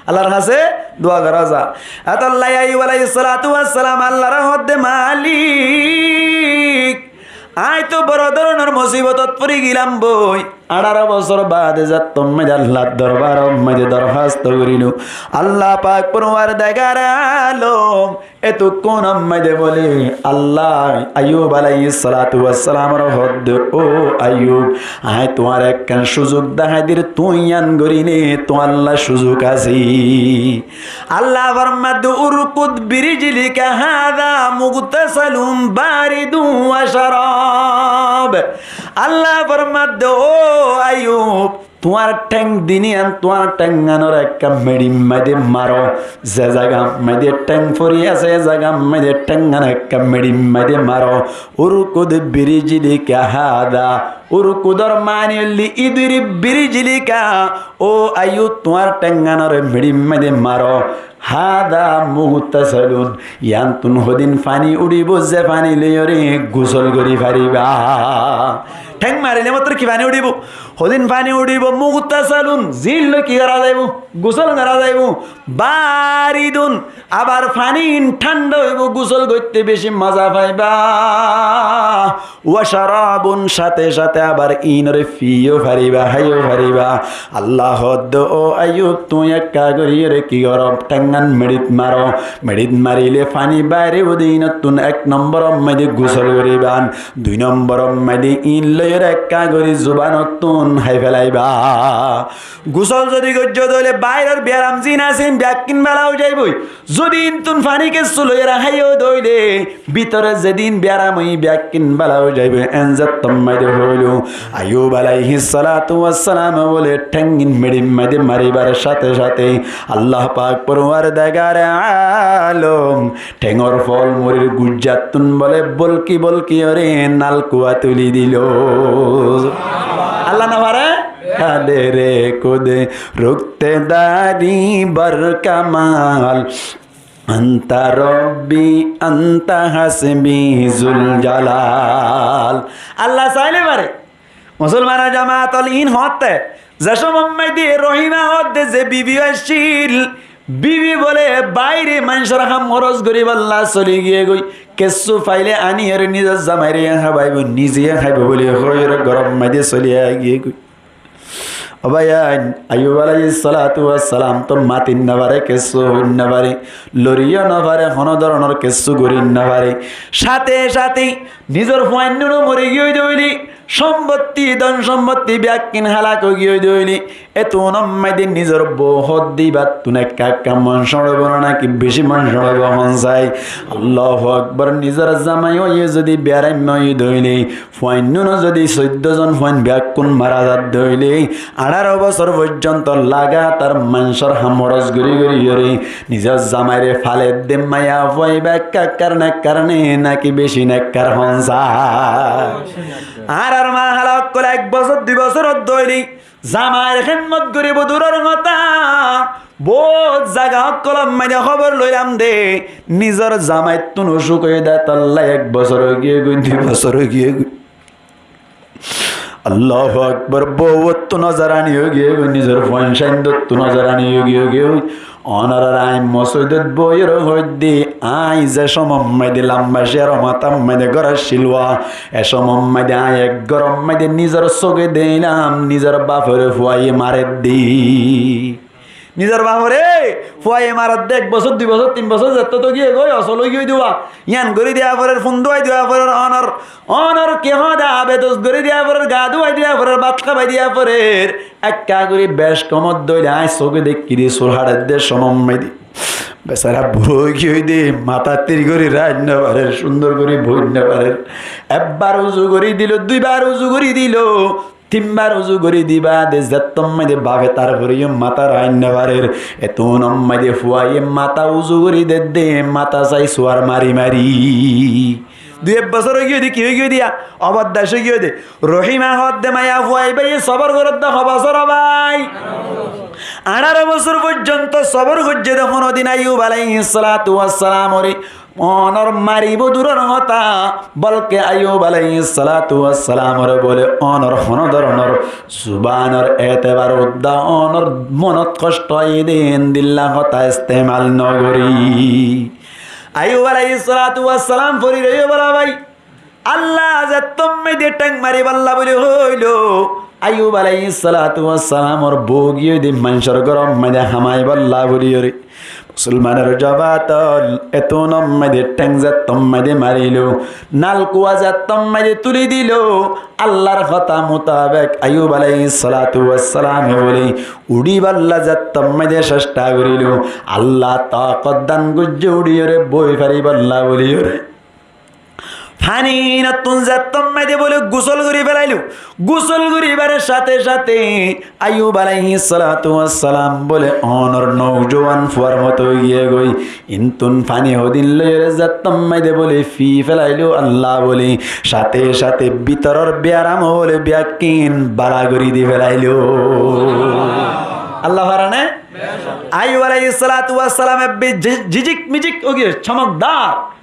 Allar hañsé dua gorá za. Etolla Aiyub alaihissalatu wassalam Allaré hoódde, Malik, añí to boro dóronor musibotot fori gilám boi. Añçáro bosór baade zettó maze Allar dorbaror maze dorhasto gorílum, Allah pak forwardigare alom, etukkúnor maze bóle Allah Aiyub alaihissalatu wassalamore hoódde, ó Aiyub, añí tuáñre ekkán suzuk dahái dir, tuñí yián gorí né, tuáñlla suzuk asé. Allah formadde, اركض برجلك هذا مغتسل بارد وشراب. Allah formadde, ó Aiyub, tuáñr théng din yían, tuáñr théngánor ekká meçir maze maro, ze zaga maze théng fori asé, e zaga maze théngán ekká meçir maze maro. اركض برجلك هذا, urkudor mani óilde اضرب برجلك, ó Aiyub, tuáñr théngánore meçir maze maro. هذا مغتسل, yíanttún hodin faní uçíbo, ze faní loiyóre gusól gorí faribá. Théng marile mottor ki faní uçíbo? Hodin faní uçíbo, مغتسل, zin loi ki gorá zaibo? Gusól gorá zaibo. بارد, abar faní ín thánda óibo, gusól goitté beci moza faibá. وشراب, sáte sáte abar ínore fiyó faribá, háiyó faribá. Allah hoódde, ó Aiyub, tuñí ekká goríyore ki goró, théngán meçit maro. Meçit marile faní bairibó de, ínottún ek nombor maze gusól goríba, dui nombor maze ín loiyóre ekká gorí zubanottún hái felaibá. Gusól zodi goijjó de óile bairor biyaram zin asé, bekkín bála ói zaiboi. Zodi íntun faní kessú loiyóre háiyo de óile, bútore zedin biyaram ói bekkín bála ói zaiboi. En zettó maze hoilum, Aiyub alaihissalatu wassalame bóle théngin meçir maze maribar sáte sáte Allah pak forwardigare alom théngor fol murir guijjattún bóle bolki bolkiyóre nalkuwa tuli dilo. Allah no fare? قدر قدرت داری بر کمال، أنت ربی أنت حسبی ذوالجلال. Allah sailé fare. Musolmanor jamaat ol, ín hoótte, ze cómot maze Rohima hoódde ze bibi accíl, bibi bóle baire maincór ham hóros goríballa soli giyé goi. Kessú faile aniyóre nizor zamaire hábaibo, nize háibo bóli hoiyóre góror maze soli aái giyé goi. Ó báiyain, Aiyub alaihissalatu wassalam to matit no fare, kessú hoit no fare, lori yó no fare, honó dóronor kessú gorí no fare. Sáte sáte nizor fuainnúno mori giyói de óile, cómbotti, don cómbotti bekkín hálak ói giyói de óile, etúnor maze nizor bou hoódde íbattún ekka ekka mon cóñçaibo ná náki beci mon cóñçaibo, hon sai? Allahu Akbar. Nizor zamai óiye zodi beraimma óiye de óile, fuainnúno zodi soiddó zon fuain bekkún mara zadde óile, añçáro bosór foijjonto lagatar maincór ham hóros gorí gorí yóre nizor zamaire faledde maiyafua íba ekkar ná ekkar né náki beci nekkar, hon sai? Añárar ma hala ókkol ek bosór dui bosór ódde óile zamair hédmot goríbo duror hotá, bout zaga ókkolor maze hóbor loilam de, nizor zamaittún ocúk óiye de tolla ek bosór ói giyé goi, dui bosór ói giyé goi. Allahu Akbar. Bouwottú nozorani ói giyé goi, nizor fuain sáindottú nozorani ói giyé goi. Onorar añí mosóidot boiyóre hoidde, añí ze cómot maze lamba ciyaror matár maze gór accíl, e cómot maze añí ek góror maze nizor sóge deilam, nizor bafore fuaye maredde. Nizor bafore fuaye maredde, ek bosór, dui bosór, tin bosór, zettó to giyé goi, osol ói giyói de uwá. Yián gorí diya forer, fun duwai diya forer, onor, onor ki hoó de, abe dos gorí diya forer, ga duwai diya forer, bát hábai diya forer. Ekka gorí bec komot dóile añí sóge dekkí de, sul haçedde cómot maze. Besara buro ói giyói de, matá tir gorí rañí no farer, cúndor gorí boi no farer. Ekbar uzu gorí dilo, duibar uzu gorí dilo, Tin bar uzu gorí diba de, zettót maze de bafe tar fore yó mata raikí no farer. Etún maze de fuaye mata uzu gorí der de, mata sai suar mari mari. Dui ek bosór ói giyé de, ki ói giyé de, ya, obordac ói giyé de. Rohima hoódde, maiya fua ibáye sobor gorédde ho bosór ó bái? Añçáro bosór foijjonto sobor goijjé de, honodin Ayub alaihissalatu wassalamore onor maribó duror hotá, bolke Ayub alaihissalatu wassalamore bóle onor hono dóronor zubanor etebar udda onor monot hoshto aiyé de endilla hotá estemal no gorí. Ayub alaihissalatu wassalam fori roiyé bóle bái, Allah zettót maze de théng maribálla buli hoóilo, Ayub alaihissalatu wassalamor bou giyé de maincór górot maze de hamaibálla buli yóre. Musolmanor jamaat ol, etún maze de théng zettót maze de marilo, nalkua zettót maze de tuli dilo, Allar hotá mutabek Ayub alaihissalatu wassalame buli uçibálla zettót maze de cesta gorilo, Allah tokot dan goijjé uçi yóre boi faribálla buli yóre. Faninottún zettót maze de bóle gusól gorí felailo. Gusól goríbar cáte cáte Ayub alaihissalatu wassalam bóle onor noujuwan fuar moto ói giyé goi. Intún fani hodin loiyóre zettót maze de bóle fí felailo Allah bóle, cáte cáte bítoror biyaram bóle biyakkín bála gorí di felailo. Allah fare né? Ayub alaihissalatu wassalam ebbe ji-, jijik mijik ói giyé, chomokdar.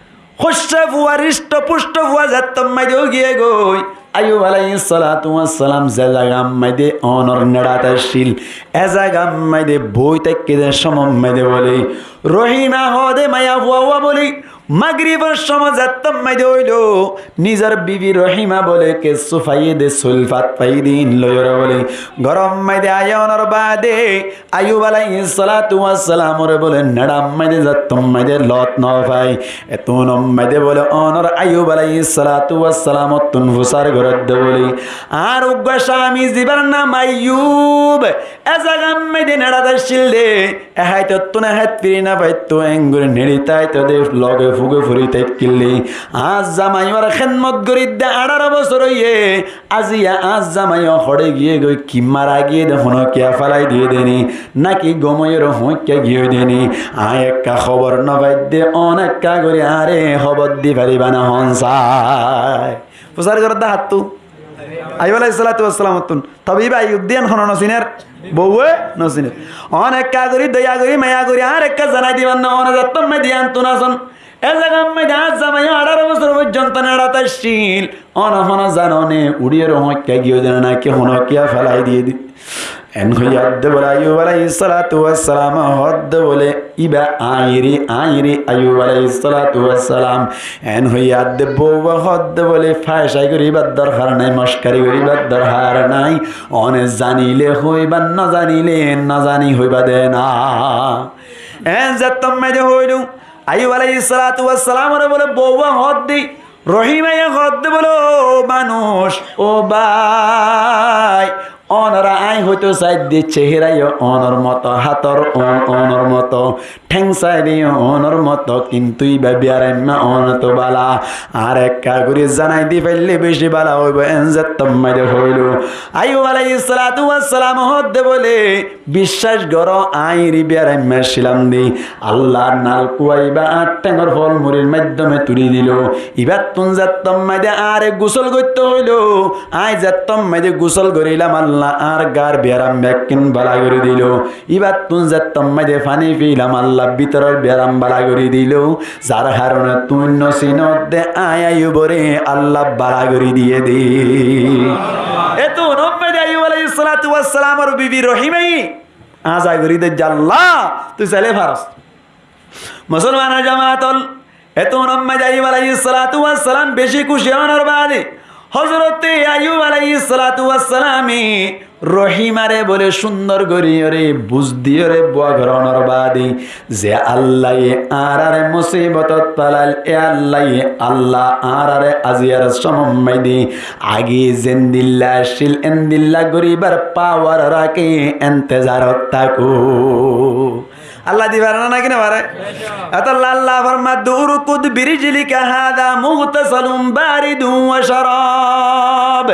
Hócce fua, rishto pushto fua zettót maze de ói giyé goi. Ayub alaihissalatu wassalam ze zagat maze de onor neçat accíl, e zagat maze de boi táikke de somot maze de bóle, Rohima hoóde maiya fua uwá bóle, magrifor somot zettót maze de óilo, nizor bibi Rohima bóle kessú faiyé de, sóil fat faiyé de, ín loiyóre bóle górot maze de aiyé onor baade Ayub alaihissalatu wassalamore bóle neçat maze de zettót maze de lot no fai. Etún maze de bóle onor Ayub alaihissalatu wassalamottún fusár gorédde bóle, añár uggúa cámi zibar nam Ayub, e zagat maze de neçat accíl de, e háitottún e háit firi no faittó, engorí neçi táito de, loge fuge fori táikkil de. Añár zamaiyor hédmot gorídde añçáro bosór óiye, aziya añár zamaiyo hoçé giyé goi, ki mara giyé de, honókiya félai diyé de ni, náki gom óiyoré hoóñikka giyé de ni, aññí ekka hóbor no faidde, oón ekka gorí añáre hóbor di faribá né hoón sai. Fusár gorédde háttú? Ayub alaihissalatu wassalamottún. Tobe íba Ayub de yián hone no sinér? Bouwe no sinér. Oón ekka gorí doya gorí maya gorí añáre ekka zanai diba né, oón zettót maze de yián tún asón. E zagat maze de añár zamaiyo añçáro bosór foijjonto neçat accíl. Oón hono zano né, uçíyoré hoóñikka giyé de né, náki honókiya félai diyé de. Eén hoiyé de bóle Ayub alaihissalatu wassalam hoódde bóle, íba aññí ri, aññí ri Ayub alaihissalatu wassalam. Eén hoiyé de bouwe hoódde bóle, faicai goríbar dorhar nái, mockari goríbar dorhar nái. Oóne zanilé hoibá, no zanilé no zani hoibá de ná. Eén zettót maze de hoiló, Ayub alaihissalatu wassalamoré bóle bouwe hoódde, Rohimaye hoódde bóle, ó manúic, ó bái, onoré aññí hoitó saidde, cehera yó onor moto, hátor oón onor moto, théng saidé yó onor moto, kintu íba biyaraimma onottú bála. Añáre ekka gorí zanai di faillé beci bála óibo, eén zettót maze de hoiló. Ayub alaihissalatu wassalam hoódde bóle, biccác goró, aññí ri biyaraimma accílam de. Allar nalkua íba añár théngor fol murir maiddome tuli diló. Íbattún zettót maze de añáre gusól goittó hoiló, aññí zettót maze de gusól gorílam, Allah añár gaar biyaram bekkín bála gorí diló. Íbattún zettót maze de faní fiilam, Allah bítoror biyaram bála gorí diló. Zar haróne tuñí no sinó de aññí Ayuboré Allah bála gorí diyé de. Etún maze de Ayub alaihissalatu wassalamor bibi Rohimaye aza gorí de, Allah, tui sailé faros. Musolmanor jamaat ol, etún maze de Ayub alaihissalatu wassalam beci kúci ónor baade, Hozorote Ayub alaihissalatu wassalame Rohimare bóle cúndor goríyoré buz diyoré bua gorónor baade, ze Allaye añáráre musibotot felail, e Allaye, Allah añáráre aziyar somot maze de age zendilla accíl endilla goríbar pawar raké, entezarot táko. Allah di fare né náki no fare? Etolla Allah formadde, "Urkud birijlika haza mugtasalun baridun wa sharab."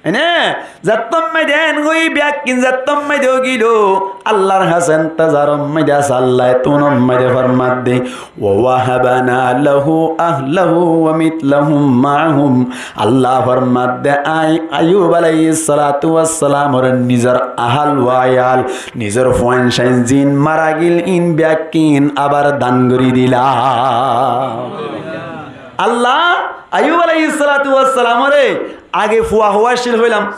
Ene, zettót maze en hoi bekkín zettót maze ógilo, Allar hásé intezarot maze asé, Allah e tún maze formadde, ووهبنا له أهله ومثلهم معهم. Allah formadde, añí Ayub aláihis salatu wassalamore nizor ahal wayal, nizor fuain sain zin mara gil in bekkín abar dan gori dilam. Allah Ayub aláihis salatu wassalamore age fua howá accíl hoilam?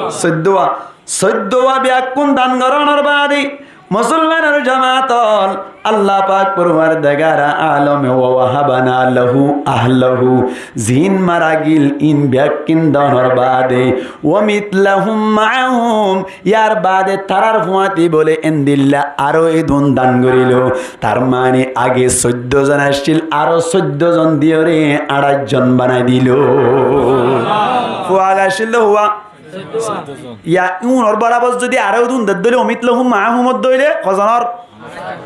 Soiddówa. Soiddówa bekkún dan gorónor baade, musolmanor jamaat ol, Allah pak forwardigare alome ووهبنا له أهله, zin mara gil in bekkín donor baade, ومثلهم معهم, yar baade tarar fuáñti bóle endilla aró edún dan gorilo. Tar mane age soiddó zon accíl, aró soiddó zon diyore añçaic zon banai dilo. Fua age accíl de fua. Ya, unor borabor zodi aró edún de dóile, ومثلهم معهم de dóile hozonor?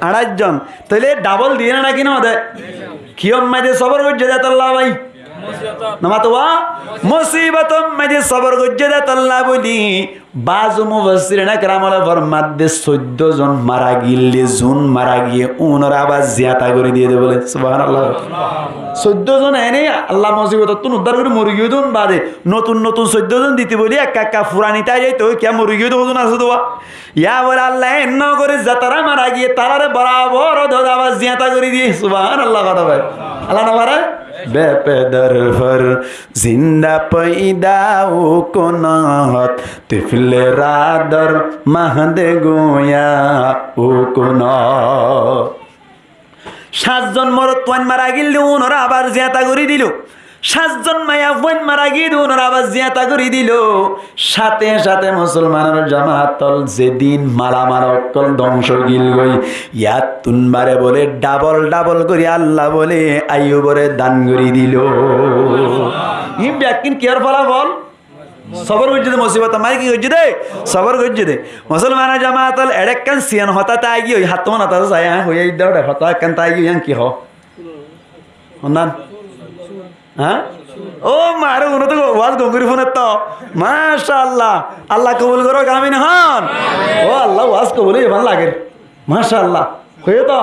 Añçaic zon. Tóile dabol diye né náki no de? Kiyór maze sobor goijjé de tolla bái? No mato wa? Musibotor maze sobor goijjé de tolla buli. Bazu mufassirin ekram ole formadde soiddó zon mara gille, zun mara giye, unore abar ziyada gori diye de bóle. Subhanallah. Soiddó zon ene Allah musibotottún uddar gori mori giyé de un baade notun notun soiddó zon dite buli ekka ekka furani tai zaito, kiya mori giyé de hodún asé de wa. Ya bóle Allah e enno gori zetará mara giye tarare borabor de abar ziyada gori diye. Subhanallah hotá bái. Allah no fare? بپدر فرزند پیدا کند، طفل را در مهد گویا کند. Sañt zon morot fuain mara gil de unore abar ziyada gori dilo. Sañt zon maiya fuain mara gil de unore abar ziyada gori dilo. Sáte sáte musolmanor jamaat ol, zedin malamal okkol dongco gil goi, yattún bare bóle dabol dabol gori Allah bóle Ayubore dan gori dilo. In bekkín kiyór folafol? Sobor goijjé de, musibot mari ki goijjé de? Sobor goijjé de. Musolmanor jamaat ol, eçe ekkán siyan hotá tai giyói, hattú mane hotá sai, añí hoi aidde, hotá ekkán tai giyói, yián ki ho? Honnan? Há? Ó mare, uno to waz gom gori fúner to. Masha Allah. Allah kobul gorok, amin hon. Ó Allah, waz kobul óiye fán lager. Masha Allah. Hoiye to.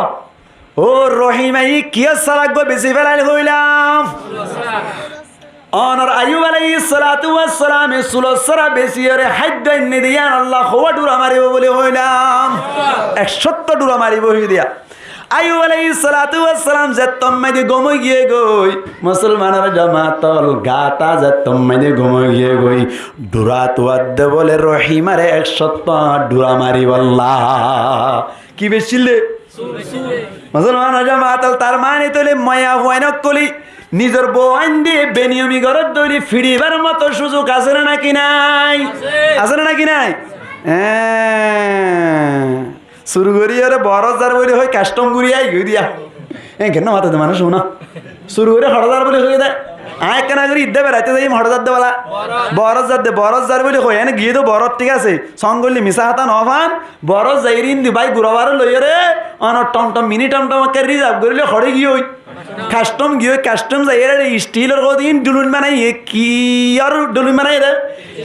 Ó Rohim, añí kiyór sara eggúa besi felail hoilam? Onor Ayub aláihis salatu wassalame sulor sara besiyóre háiddo ainne de yián Allah houwa dhura maribo buli hoilam. Ek cót dhura maribo hoiye de. Ayub aláihis salatu wassalam zettót maze gom ói giyé goi, musolmanor jamaat ol, gáta zettót maze gom ói giyé goi, dhura tuadde bóle Rohimare ek cót dhura maribolla. Ki beccíl de? Musolmanor jamaat ol, tar mane tóile maiya fuain okkole nizor bou ainde beniyomi goródde óile fiçibar moto cúzuk asé né náki nái? Asé. Asé né náki nái? Eé. Sur gorí ore Borot zar buli hoi kastom gorí ai goi diya. Eén kenna mate de manúc cúno. Sur gorí Borot zar buli hoi de. Añí ekkena gorí idde beraite zaiyum, Borot zar de bala. Borot zar de, Borot zar buli hoi, ene giyé de Borot, thík asé. Song goillé misá hotá no fán. Borot zaiyóre indi bái gura bare loiyóre, onor tomtom, mini tomtom ekka rizab gorí loi hore giyói. Kastom giyói, kastom zaiyóre eçe istilor hodún dulun banaiye, kiyór dulun banaiye de?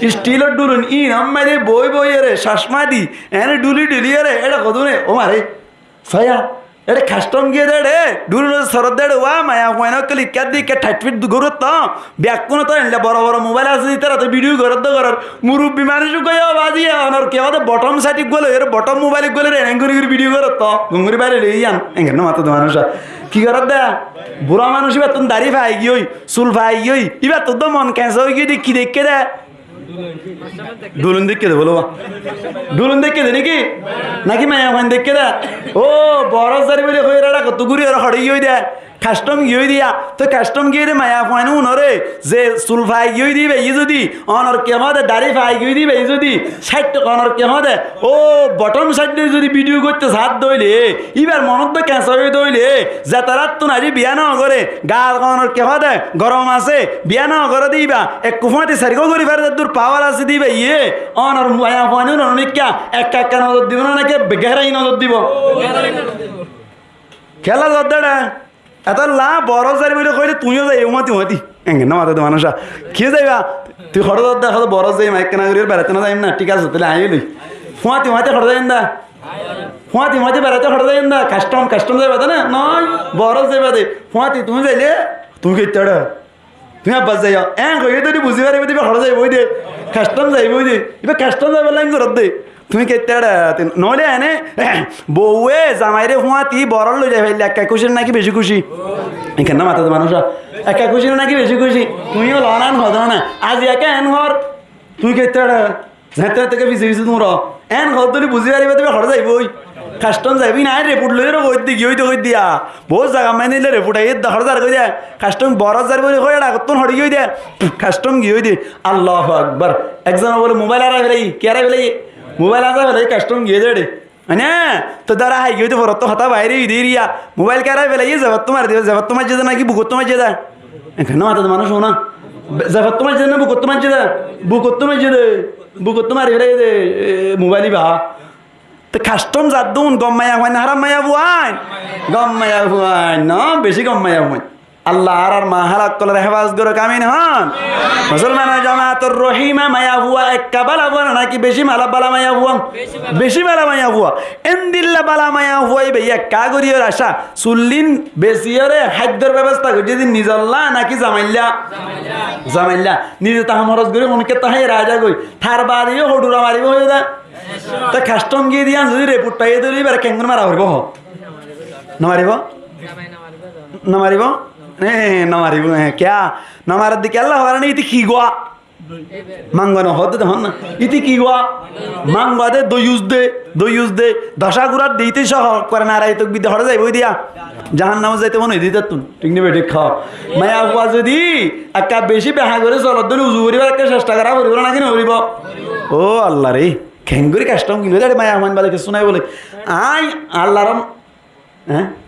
Istilor dulun, inor maze boi boiyóre, cacma di, ene duli duliyóre, eçe hodún e, ó mare, sóiya, eçe kastom giyé de eçe, dulunor sorot de eçe, wa maiyafuain okkol ikká de ikká thaithfit gorór to, bekkúnor to endilla boro boro mobail asé de, itará to vidiyo gorór de gorór, murubbi manúc uggúa, ó bazi, onor ki hoó de, botom saith uggúa loiyóre, botom mobail uggúa loiyóre, eén gorí gorí vidiyo gorór to, gom gorí bairé loi yián, eén kenna mate de manúc. Ki gorór de? Bura manúc, íbattún dari fai giyói, sul fai giyói, íbattún to mon kensa ói giyói de, ki deikké de? Dulun deikké de bólo ba. Dulun deikké de niki? Naki maiyafuain deikké de? Ó, Borot zar buli hoi ere eçe hottú gorí ore hore giyói de. Kastom giyói de ya. Toi kastom giyói de maiyafuain unore, ze sul fai giyói de íbaye zodi, onor ki hoó de, dari fai giyói de íbaye zodi, saith, onor ki hoó de, ó, botom saith loi zodi vidiyo goitté saá de óile, íbar monot de kensa óiye de óile, zetarattún aijjó biya no goré, gal onor ki hoó de, gorom asé, biya no goré de íba, ekku fuáñti sairgua gorí fare de dur pawar asé de íbaye, onor maiyafuain unor mikká ekka ekka nozor dibo né naki begerai nozor dibo? Kiyólla zodde eçe? Etolla Borot zar buli hoile tuñío zaiba fuáñti fuáñti. Eén kenna mate de manúc. Kiyé zaiba? Tui hoçé zaiba de, hoçé boórat zaiyum, ekkána gorí beraitó no zaiyum ná, thík asé, tóile aññí loi. Fúañti fúañti hoçé zaiyum de? Fúañti fúañti beraitó hoçé zaiyum de? Kastom, kastom zaiba de ná? Noó, boórat zaiba de. Fúañti tuñí zaile, tuñí keittá? Tuñí abbar zaiyo. Eén hoiyé de buzí faribá de, ibá hoçé zaiboi de. Kastom zaiboi de. Ibá kastom zaibar lain goródde. Tuñí keittá? Noóile ené bouwe zamairé fúañti boórat loi zai faille ekka kúci né náki bicí kúci? Eén kenná matá de manúic? Ekka kúci né náki bicí kúci? Tuñí yó loi ná, hoó de ná. Aijja ekka eén hoór, tuñí keittá? Zeéñtte zeéñtte fisé fisé tuñí roó. Eén hoódde óile buzí faribá de ibá hoçé zaiboi. Kastom zaiboi ná, aññí report loiyóre hoóidde, giyói de hoóidde. Bout zagat mainné report aiyé de, hoçé zargói de. Kastom boórat zargói de, hoói eçé agottún hoçé giyói de. Kastom giyói de. Allahu Akbar. Ekzone bóle mobail hárai felaiyé. Ki hárai felaiyé? Mobail hárai felaiyé, kastom giyói de eçé. Mane, toi dara hái giyói de, forottú hotá baáir óiye de eriya. Mobail ki hárai felaiyé, zebattú mari diye, zebattú maijjé de náki bukottú maijjé de? Eén kenná matá de manúic, hoó ná. Zebattú maijjé de ná bukottú maijjé de? Bukottú maijjé de. Bukottú mari felaiyé de, e, mobail ibá. Te kastom zadde ún, gom maiyafuain ná háraf maiyafuain? Gom maiyafuain, noó, bicí gom maiyafuain. Allah añárar mahala ókkolore hefazot gorouk, amin hoón. Musolmanor jamaator rohima maiyafua ekka bála fua né náki bicí bála, bála maiyafua? Bicí bála maiyafua. Endilla bála maiyafua ibá ekka goríyore acá, sullín besiyóre háiddor bebosta goijjé de nizolla náki zamailla? Zamailla. Nize taham horos gorí honikká tahá raza goi. Tar baade yó hodhura maribó hoiyé de. Te kastom giyé de yián zodi report faiyé de óile ibáre keéngorí mara foribó hoó? No maribó? No maribó? E, no maribó, e, kiyá? No marer de kiyólla hoó né, íte ki gua? Mangua no hoó de, hoó ná. Íte ki gua? Mangua de, doiyus de, doiyus de, doca gurar de, íte sóh hoó, kore narai tokbir de hoçé zaiboi de? Jahannamot zaito mone hoó de ítattún. Thík né bethík hoó? Maiyafua zodi ekka bicí beha gorí solodde óile uzu goríbar ekka cesta gora foribó náki no foribó? Ó Allah re. Keéngorí kastom giyói de, maiyafua bála kessú nái bóle. Aññí Allahr, e?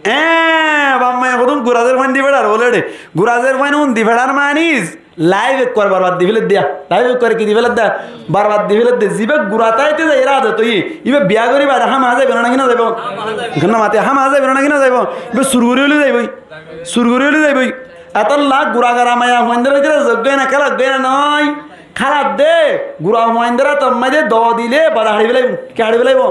E, baf maye hodún gura zer fuain di feçar bóle de. Gura zer fuain un di feçar maní, laif ekkuar barbad di félaidde. Laif ekkuar ki di félaidde? Barbad di félaidde. Zibá gura táite zaiyóre adot óiye, ibá biya gorí baade hámaha zaibo né náki no zaibo? Eén kenná matá, hámaha zaibo né náki no zaibo? Ibá sur gorí óile zaiboi. Sur gorí óile zaiboi. Etolla gura gura maiyafuaindóre zogói na, kálagói na noó. Káladde, gura fuaindór átor maze doo dile bada haçi félaibo. Ki haçi félaibo?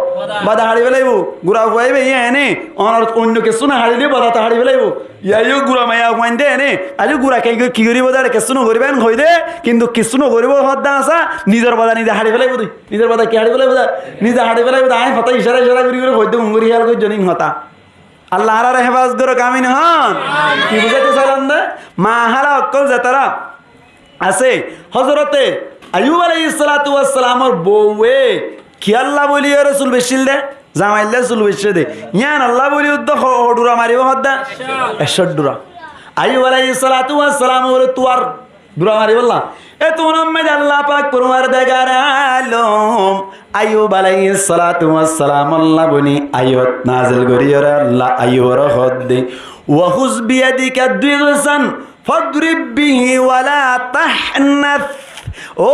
Bada haçi félaibo. Gura fua íba yían ene, onor oinno kessú no haçile bada to haçi félaibo. Yían yó gura maiyafuain de ene, aijjó gura ki, ki goríbo de, kessú no goríbo en hoóide, kintu kessú no goríbo hoódde asá, nizor bada nize haçi félaibo de. Nizor bada ki haçi félaibo de? Nize haçi félaibo de. Añí hotá icára icára gorí gorí hoóidde, gom gorí héyal goijjó nin hotá. Allah añárare hefazot gorouk, amin hoón. Ki buzáito sailám de? Mahala ókkol zetará asé, Hozorote Ayub alaihissalatu wassalamor bouwe kiyólla bóli yóre sul baiccíl de, zamailla sul baiccé de. Yían Allah bóli uddá ho-, ho dhura maribó hoddá? Ekcó dhura. Ayub alaihissalatu wassalam bóli tuar dhura maribólla. E tuúnor maze Allah pak forwardigar alom Ayub alaihissalatu wassalamolla bóli ayat nazil gorí yóre Allah Ayubore hoódde, "Wa khuz biyadika dighsan fadrib bihi wa la tahnas." Ó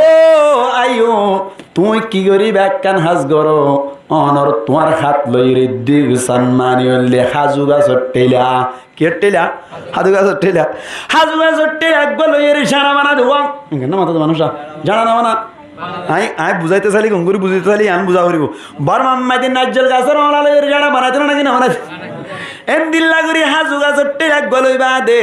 Ayub, tuñí ki goríba ekkán ham goró, onor tuáñr hát loiyóre dighsan mani óilde házu gasór théla. Kiyór théla? Házu gasór théla. Házu gasór théla eggúa loiyóre jáñça banai dé. Enggán no matá de manúic, jáñça no bana. Añí, añí buzáito sailé, gom gorí buzáito sailé, yián buzá foribó. Bormar maze naijjol gasór oñla loiyóre jáñça banaito né náki no banaito? Endilla gorí házu gasór théla eggúa loi baade,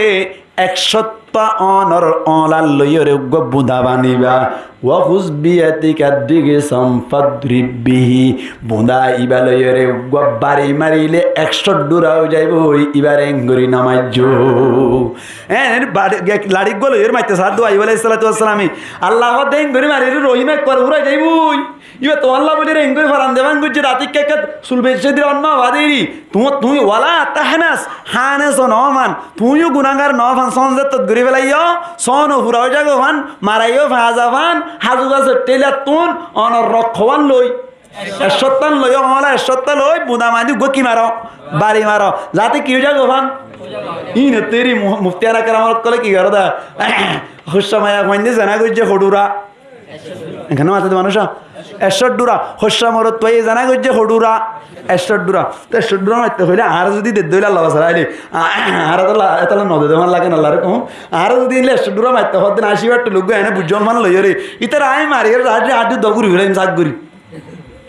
ekcótta onor oñla loiyóre eggúa buñdá baniba. Wa khuz biyadika dighsan fadrib bihi. Buñdá íba loiyóre eggúa bari marilé ekcó dhura ói zaibói, íbare engorí no maijjó. Eén, bari, ge-, laçí eggúa loiyóre maitté saádde Ayub alaihissalatu wassalame. Allah hoódde engorí marilé rohim ekkúar fúrai zaibói. Íba tuáñlla bóli re engorí faran de fán goijjé, rati ekká ekká sul baiccé de onnó abade eri. Tuñí, tuñí wala tahnas, hánes o no fan. Tuñí yó gunágar no fan, sóon zettót gorí félaiyó, sóon o fura ói zagói fan, maraiyó faza fan, házu gasór thélattún, onor rok hoán loi. Ekcóttan loi, oñla ekcótta loi, buñdá mani eggúa ki maró? Bari maró. Zate ki ói zagói fan? Íin ottu eri mu-, muftiyana keram ókkole ki goré de? Húcca maiyafuain de zená goijjé hodhura. Enkán no maté de manúic. Ekcó dhura. Hoccá morot tuáiye zena goijjé ho dhura? Ekcó dhura. Te ekcó dhura maitté hoilé añára zodi dedde hoilé Allah basaraile, añára etalla no dede man lage na Allah re. Añára zodi endilla ekcó dhura maitté hoddin añí cíbar tulu uggwá ene bujjó man loiyóre, ítara añí mariyóre añí añí doguri felaiyum sak gori.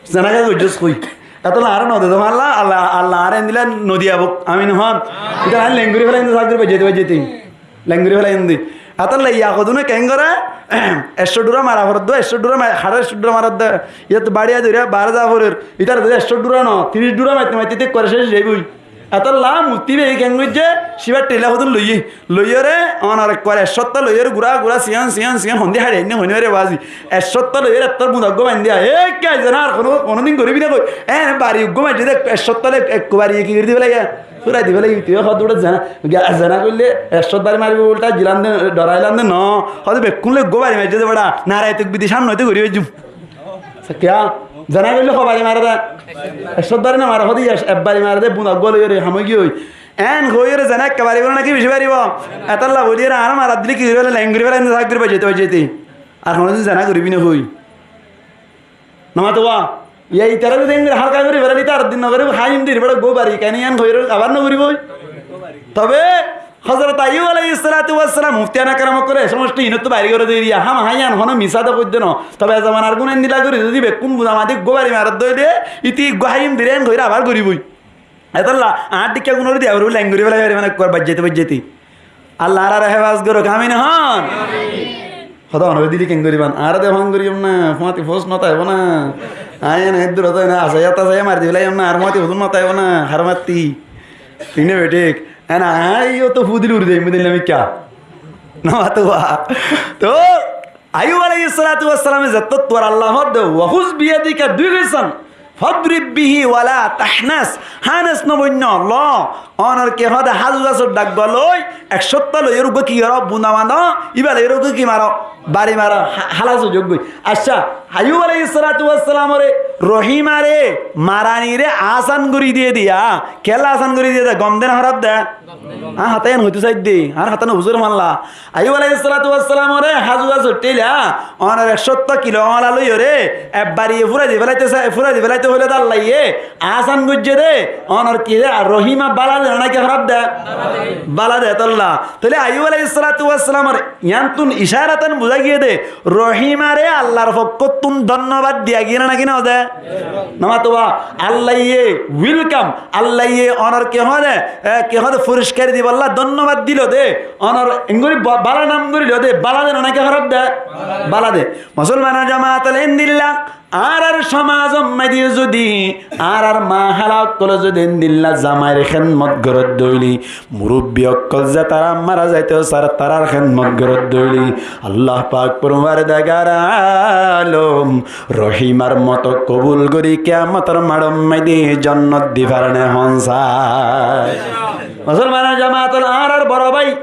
Zena goijjós hoi. Etalla añára no dede man Allah, Allah añára endilla no diyabok. Amin hon. Ítara añí lengori felaiyum sak gori baijjaite baijjaite. Lengori felaiyum de. Etalla iyakodune keén goré? Ekcó dhura mara foredde, ekcó dhura ma-, haçe ekcó dhura maredde. Iyót báriya dóriya baáre za forer. Ítara zodi ekcó dhura no, tiríc dhura maitté maitté te kore céc ói zaiboi. Etalla muftí beye keén goijjé? Cíbar tilla hodún loiyé. Loiyóre, onor ekkubare ekcótta loiyóre, gura gura, siyan siyan siyan, hondi haçi ainné hoinóre bazi. Ekcótta loiyóre ettór bunda uggwá baindí, e, ki aijja na, ar hono, honodin goribi na hoi. E, bari uggwá maijjé de, ekcótta loi ekkubare ki gori di félaiye? Fúrai di félaiye, tui hó de uçá zena, zena goille ekcót bari maribo ulta, gilan de, dhorailan de, no. Hó de bekkún loi uggwá bari maijjé de bera, naraye takbir di samne óite gori faijjum. Sa kiya? Zena goille hó bari mare de? Ekcót bari no mare, hó de ek, ek bari mare de, bunda uggwá loiyóre ham ói giyói. En hoiyóre zena ekka bari goré náki beci baribo? Etalla boliyóre añára marat dile ki goribo? Lengori felaiyum de sak gori baijjaite baijjaite. Ar honodin zena goribi na hoi. No mato wa? Iya, itará zodi engori halka gori felaile, itar din no goribo, háiyum dir bera uggwá bari, kene iyan hoiyóre abar no goribo. Tobe Hozrot Aiyub aláihis salatu wassalam, muftiyane keram ókkole e somosto inottú bair gori diyé, ham háiyan hono misá de hoidde no. Tobe e zomanar gún endilla gori zodi bekkún bunda madi uggwá bari maredde óile, iti uggwá háiyum dire en hoiyóre abar goriboi. Etalla añár dhikká gunore diya foribó, lengori felai faribo na, ekkuwar baijjaite baijjaite. Allah añárare hefazot gorouk, amin hon. Hotá onore dili keén goriban? Añára de fán goijjum na, fúañti fous no táibo na. Añí ene eddur hotá ene asaiya tasaiya mari di felaiyum na, ar fúañti fous no táibo na, har matti. Thík ne bethík? Ene añí yó to fú dile uri zaiyum de, illa mikká. No mato wa. To Aiyub aláihis salatu wassalame zettót tuáñr Allah hoódde, "Wa khuz biyadika dighsan fadrib bihi wa la tahnas." Hánas no boinno, lo, onor ki hoóde házu gasor dhaggua loi, ekcótta loiyóre uggwá ki goró, bunda bando, íba loiyóre uggwá ki maro, bari maro, há-, hálas ói zoggoi. Accá, Aiyub aláihis salatu wassalamore, Rohimare, maranire asan gori diyé de, kiyólla asan gori diyé de, gom de na hóraf de? Añár hotá iyan hoitó saidde, añár hotá no buzór malla. Aiyub aláihis salatu wassalamore házu gasor théila, onor ekcótta kilo oñla loiyóre, ek bariye fúrai di felaito sa-, fúrai di felaito hoilé de Allaye, asan goijjé de, onor ki de, ar Rohima bála de náki hóraf de? Bála de, etalla. Tóile Aiyub aláihis salatu wassalamor iyanttún icáratan buzá giyé de, Rohimare Allar fokkóttun dónnobad diya giyé né náki no de? No mato wa, Allaye welcome, Allaye onor ki hoóde, e, ki hoóde, foriskari dibolla dónnobad dilo de, onor engori ba-, bála nam gorilo de, bála de no náki hóraf de? Bála de. Musolmanor jamaat ókkol, endilla añárar somazor maze zodi añárar mahala ókkole zodi endilla zamair hédmot gorédde óile, murubbi ókkol ze tará mara zaito sar, tarár hédmot gorédde óile, Allah pak forwardigare alom Rohimar moto kobul gorí kiyamotor maçor maze jonnot di fare né hon sai? Musolmanor jamaat ókkol, añárar boro bái,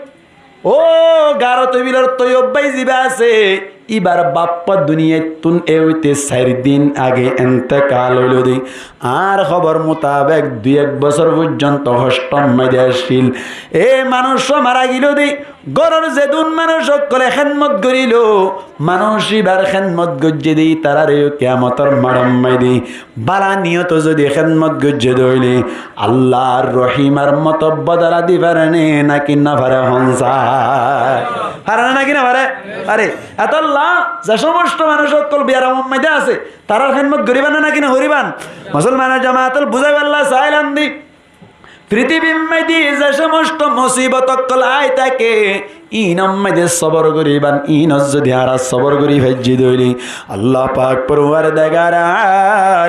ó Garo Tobilor Toyob bái ziba asé, íbar baffa duniyaittún e óite sair din age entekal óilo de. Añár hóbor mutabek dui ek bosór foijjonto hostor maze accíl. E manúiccúa mara giyói de, góror zedún manúic ókkole hédmot gorílo, manúic íbar hédmot goijjé de, ítarareyó kiyamotor maçor maze bála niyote zodi hédmot goijjé de óile, Allar Rohimar moto bodola di fare né náki no fare hon sai? Fare né náki no fare? Fare. Etolla ze somosto manúic ókkol biyaramor maze asé, tarár hédmot goríban né náki no goríban? Musolmanor jamaat ókkol, buzái félailam de, fitibir maze ze somosto musibot ókkol ai táke, inor maze sobor goríban, inot zodi añára sobor gorí faijjí de óile, Allah pak forwardigare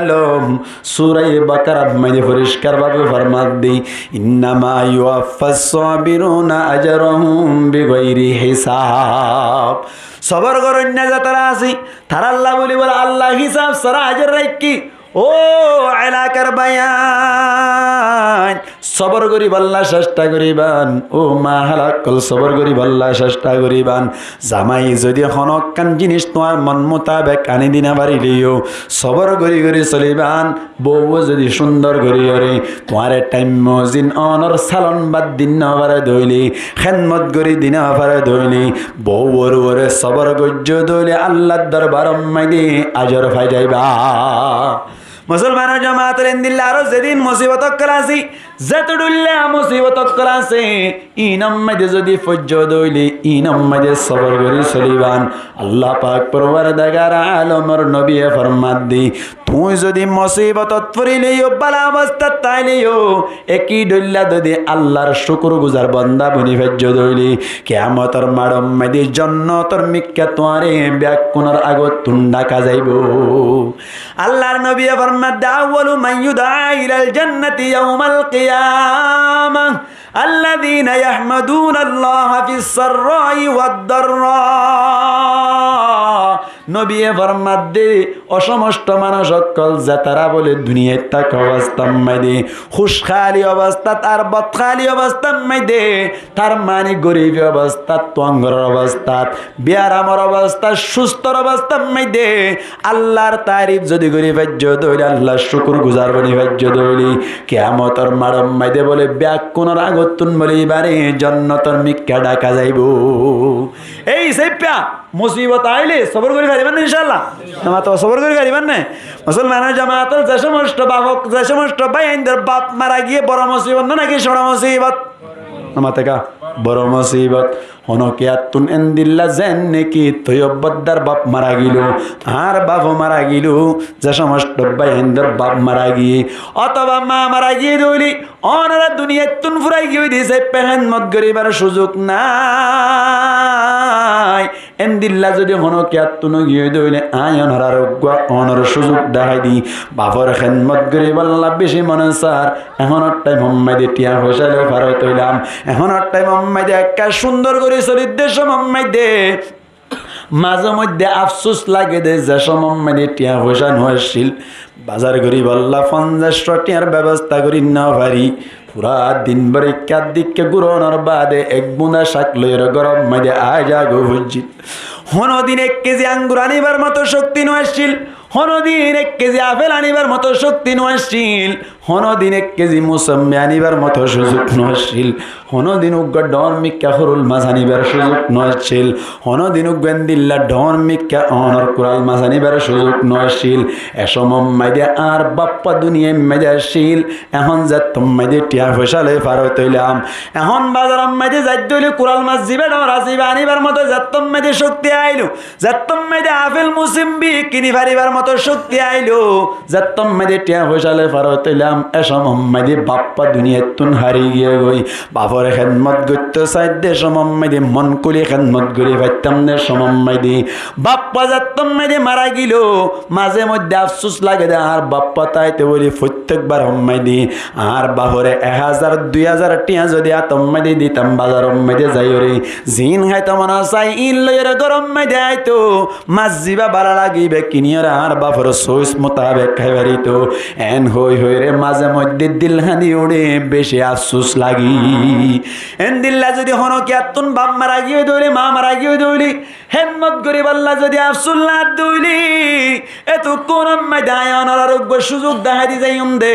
alom Suraye Bakarat maze foriskar babe formar de, "Innama yuwaffas sabiruna ajrahum bigairi hisab." Sobor goróinna ze tará asé, tarálla buli bole Allah hisab sára ajor raikké. Ó elakar báiyain, Sobor goríbolla cestha goríban. Ó mahála ókkol, sobor goríbolla cestha goríban. Zamai zodi honókkan jinis tuáñr mon mutabek aní di no farileyó, sobor gorí gorí soliban. Bouwe zodi cúndor gorí gorí tuáñre thaim mozin onor salon bad di no fare dóile, hédmot gorí di no fare dóile, bouwor uore sobor goijjó dóile Allar dorbaror maze ajor fai zaiba. Musolmanor jamaat, endilla aró zedún musibot ókkol asé, zeto dhoilla musibot ókkol asé, inor maze zodi foijjó dóile, inor maze sobor gorí soliban. Allah pak porwardigare alomor nobiye formadde, tuñí zodi musibotot forileyó, bála obostát táileyó, eki dhoilla zodi Allar cúkur guzar bonda boni faijjó dóile, kiyamotor maçor maze jonnotor mikká tuáñre beggúnor agottún dhaka zaibo. Allar nobiye formadde, "Awwalu man yud'a ilal jannati yawmal qiyamah alladhina yahmaduna Allaha fis sarra'i wad darra." Nobiye formadde, ó somosto manúc ókkol zetará bóle duniyait táka obostát maze, húckáli obostát ar botkáli obostát maze, tar mani goribi obostát, tuáñgoror obostát, biyaramor obostát, cústor obostát maze Allar tarif zodi gorí faijjó dóile, Allar cúkur guzar boni faijjó dóile, kiyamotor maçor maze bóle beggúnor agottún bóle ibare jonnotor mikká dhaka zaibo. Ei saippá musibot aile sobor gorí fariban né, inshaAllah? Nomate sobor gorí fariban né? Musolmanor jamaat, ze somosto baf, ze somosto báiyaindor baf mara giyé, boro musibot né naki cóñço musibot? Nomate ka? Boro musibot. Honókiyattún endilla zen naki Toiyob boddar baf mara giyélo, añár bafo mara giyélo, ze somosto báiyaindor baf mara giyé, otoba ma mara giyé dóile, onora duniyaittún furai giyói de, saippá hédmot goríbar cúzuk nái. Endilla zodi honókiyattún giyói dóile, añí onorar uggwá onor cúzuk dahái di. Bafor hédmot goríbolla beci mone sar. Ehónor thaimor maze thiañ foicá loi farot óilam. Ehónor thaimor maze ekká cúndor gorí solidde cómor maze maze moidde afsus lage de, ze cómor maze thiañ foicá no accíl, bazar goríbolla fonzaiccó thiañr bebosta gorí no fari, fura din bór ikká dikká gurónor baade ek bunda cák loiyóre góror maze aái zagói foijjí. Honódin ek kezi angur aníbar moto cókti no accíl, honódin ek kezi afel aníbar moto cókti no accíl, honódin ek kezi musombi aníbar moto cúzuk no accíl, honódin uggwá dhoóñr mikká hórul mas aníbar cúzuk no accíl, honódin uggwá endilla dhoóñr mikká onor kural mas aníbar cúzuk no accíl. E cómor maze añár baffa duniyair maze accíl, ehón zettór maze thiañ foicá loi farot óilam, ehón bazaror maze zaidde óile kural mas zibá dhoóñr asé ibá aníbar moto zettór maze cókti ailó, zettór maze afel musombi kini faribar moto cókti ailó, zettór maze thiañ foicá loi farot óilam, e cómor maze baffa duniyaittún hári giyé goi. Bafor hédmot goittó saidde cómor maze mon kúli hédmot gorí faittam de cómor maze. Baffa zettór maze mara giyélo, maze moidde afsus lage de, añár baffa táite bóli fottek bar cómor maze añár bafore ek házar, dui házar thiañ zodi átor maze ditam, bazaror maze zaiyóre ziín háito mone sai, iín loiyóre góror maze aito, mas zibá bála lage ibá kiniyóre añár bafor sóis mutabek hái farito. Eén hoói hoóire maze moidde dil hañdi uçé, beci afsus lage. Endilla zodi honókiyattún baf mara giyé dóile, ma mara giyé dóile, hédmot goríbolla zodi afsus lage dóile, etukkúnor maze añí onorar uggwá cúzuk dahái di zaiyum de,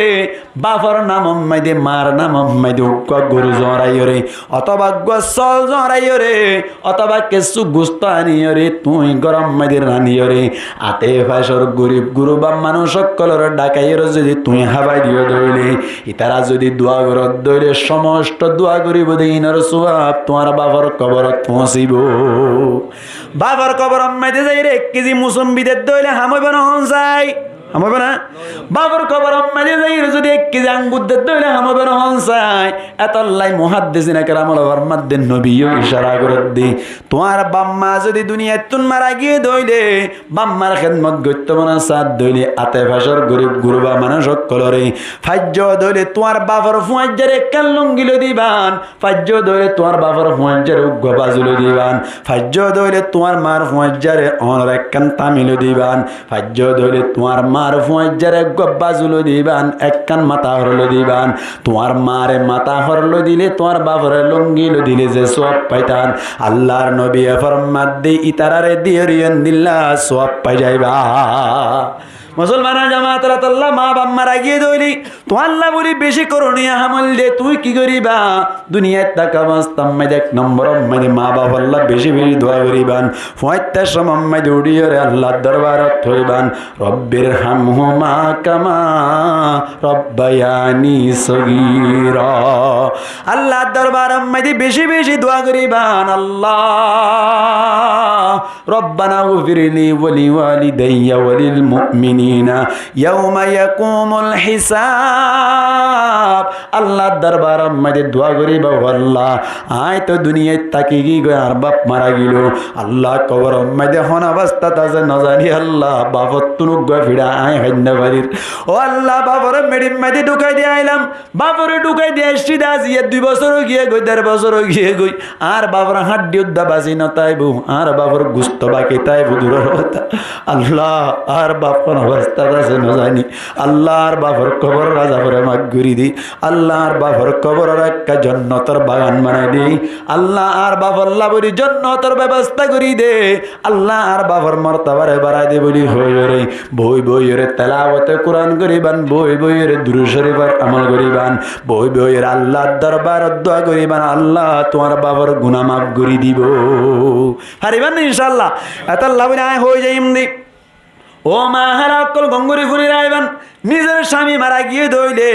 bafor namor maze, mar namor maze uggwá goru zoraiyóre, otoba uggwá sóol zoraiyóre, otoba kessú gusto aníyore tuñí góror maze raníyore, ate facor gorib guruba manúc ókkolore dhakaiyore zodi tuñí hábai diyo dóile, itará zodi dua gorot dóile, cómosto dua goribo de inor suwab tuáñr bafor koborot foóñsibo. Bafor koboror maze zaiyóre ek kezi musombi dedde óile ham óibo né hon sai? Ham óibo né? Bafor koboror maze zaiyóre zodi ek kezi angur dedde óile ham óibo né hon sai? Etollá muhaddisine keram ókkole formadde, nobiye yó icara goredde, tuáñr baf ma zodi duniyaittún mara giyé dóile, baf mar hédmot goittó mone sar dóile, ate facor gorib guruba manúc ókkolore faijjó dóile, tuáñr bafor fuañijjare ekkán lungi loi diban, faijjó dóile tuáñr bafor fuañijjare uggwá bazu loi diban, faijjó dóile tuáñr mar fuañijjare onor ekkán tami loi diban, faijjó dóile tuáñr ma Tuáñr fuañijjáre eggúa bazu loi diban, ekkán matahor loi diban. Tuáñr maáre matahor loi dile, tuáñr bafore lungi loi dile ze suab faitan, Allar nobiye formadde, itaráre diyóre yían dilla suab fai zaiba. Musolmanor jamaat, etolla maa baf mara giyé de óile, tuáñlla buli beci koroniya ham óilde, tuñí ki goriba? Duniyait táka obostár maze ek nombor or maze maa bafolla beci beci dua goriban. Fuañittar somor maze uçiyóre Allar dorbarot hoiban, رب ارحمهما كما ربياني صغيرا. Allar dorbarot maze beci beci dua goriban, Allah, ربنا اغفر لي ولوالدي وللمؤمنين يوم يقوم الحساب. Allar dorbarot maze dua goriba, ó Allah, añí to duniyait táki giyói, añár baf mara giyói. Allah, koboror maze hon obostát asé no zani, Allah, bafottún uggúa fiça añí hái no farir. Ó Allah, bafore meçir maze dhukai di ailam, bafore dhukai di aiccí de aijja dui bosór ói giyé goi, der bosór ói giyé goi. Añár bafor hañçi uddá basi no táibo, añár bafor gusto baki táibo duror hotá. Allah, añár baf hon obostát asé no zani. Allah, añár bafor koboror azabore maf gori de. Allah, añár bafor koborore ekká jonnotor bagan banai de. Allah, añár bafolla buli jonnotor bebosta gori de. Allah, añár bafor mortabare barai de buli hoiyóre, boi boiyóre telawote Kuran goriban, boi boiyóre durud corifor amol goriban, boi boiyóre Allar dorbarot dua goriban, Allah tuáñr bafor guná maf gori dibo. Fariban né incállah? Etolla buli añí hoi zaiyum de. Ó maa hála ókkol, gom gori funi raiban, nizor cami mara giyé de óile,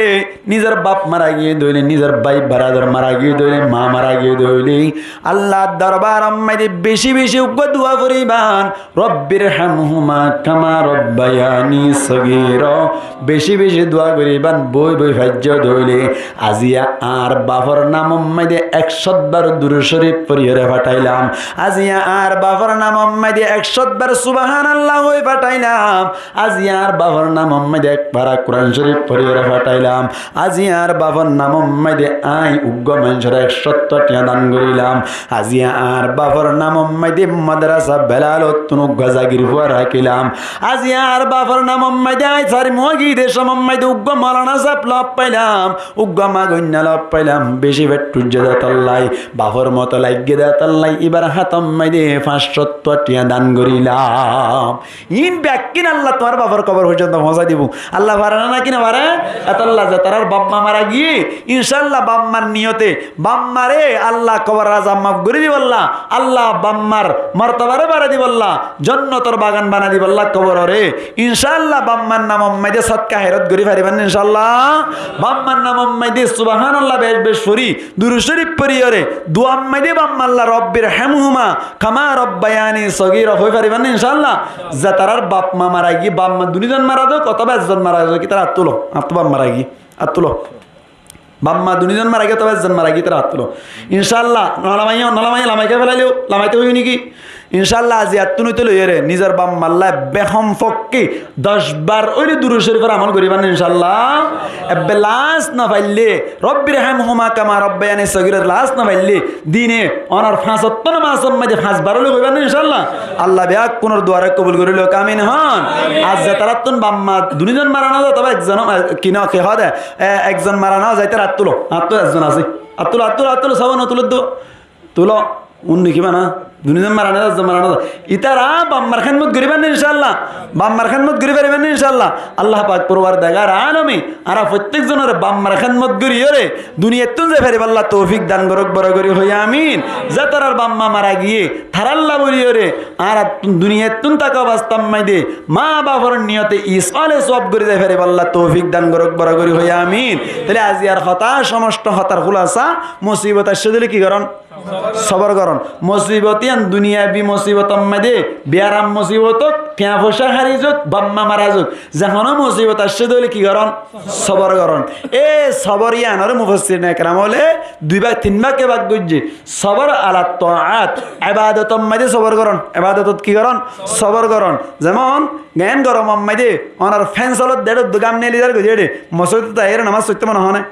nizor baf mara giyé de óile, nizor bái baradar mara giyé de óile, maa mara giyé de óile, Allar dorbarot maze beci beci uggúa dua foriban, رب ارحمهما كما ربياني صغيرا. Beci beci dua goriban, boi boi faijjó de óile, aijja añár bafor namor maze ek cót bar durud corif foriyóre fatailam. Aijja añár bafor namor maze ek cót bar Subhanallah hoi fatailam. Aijja añár bafor namor maze ek para Kuran corif foriyóre fatailam. Aijja añár bafor namor maze añí uggúa maincóre ek cót tiañ dan gorilam. Aijja añár bafor namor maze madrasa Belalottún uggúa zagir fua rakilam. Aijja añár bafor namor maze añí sari muágide somor maze uggúa molana sáb loi failam, uggúa magoinna loi failam, beci feth fuijjé de etolla, bafor moto laiggé de etolla, ibar hátor maze fañs cót tiañ dan gorilam. Iín bekkín Allah tuáñr bafor kobor foijjonto foóñsai dibo. Allah fare né náki no fare? Etolla ze tarár baf maa mara giyé, incállah baf maar niyote, baf maare Allah koboror azab maf gori dibolla, Allah baf maar mortabare barai dibolla, jonnotor bagan banai dibolla koborore. Incállah baf maar namor maze sodka hairot gori fariban né incállah? Baf maar namor maze Subhanallah bec bec fori, durud corif foriyóre, duar maze baf maarlla رب ارحمهما كما ربياني صغيرا hoi fariban né incállah? Ze tarár baf maa mara giyé, baf maa duní zon mara zok otóba ezzon mara zok, ítara át tulo, añáttu baf mara giyé, át tulo. Baf maa duní zon mara giyé otóba ezzon mara giyé, ítara át tulo. Incállah, no lamaiyó, no lamaiyó, lamaike felailó, lamaite hoiyó né ki? Incállah, aijjattún óite loiyóre nizor baf maarlla ebbe hom fokke doc bar óile durud corifor amol goriban né incállah? Ebbe last no faille, رب ارحمهما كما ربياني صغيرا last no faille, dine onor fañs ottó nomazor maze fañs bar óile hoiban né incállah? Allah bekkúnor duare kobul gori louk, amin hon. Ar ze taráttun baf maa duní zon mara no za, otóba ekzon, e, ki no, ki hoó de, e, ekzon mara no za, ítara át tulo, át tulo, ezzon asé, át tulo, át tulo, át tulo, sóbon át tulo do. Tulo, unni ki bana? Duní zon mara no za, ezzon mara no za. Ítara baf maar hédmot goriban né incállah? Baf maar hédmot gori fariban né incállah? Allah pak Porwardegar alome añára fottek zonore baf maar hédmot goriyóre duniyattún zai faribolla toufik dan gorouk, boro gori hoi amin. Ze tarár baf maa mara giyé, tarálla buliyóre añára duniyattún táka obostár maze maa bafor niyote isole suab gori zai faribolla toufik dan gorouk, boro gori hoi amin. Tóile aijjar hotá, somosto hotar hulasa, musibot aiccé de óile ki goron? Sobor goron. Musibot iyan duniyabi musibotor maze, biyaram musibot ók, tiañ foicá hári zok, baf maa mara zok, ze hono musibot aiccé de óile ki goron? Sobor goron. E sobor iyanore mufassirine keram ókkole dui bák, tin báge bák goijjé. Sobor ala taat, ebadotor maze sobor goron. Ebadotot ki goron? Sobor goron. Zemon, en goromor maze onor fen solot de, edde gam neli zar goi de, mosjidot aiyóre nomaz foitto mone hoó né?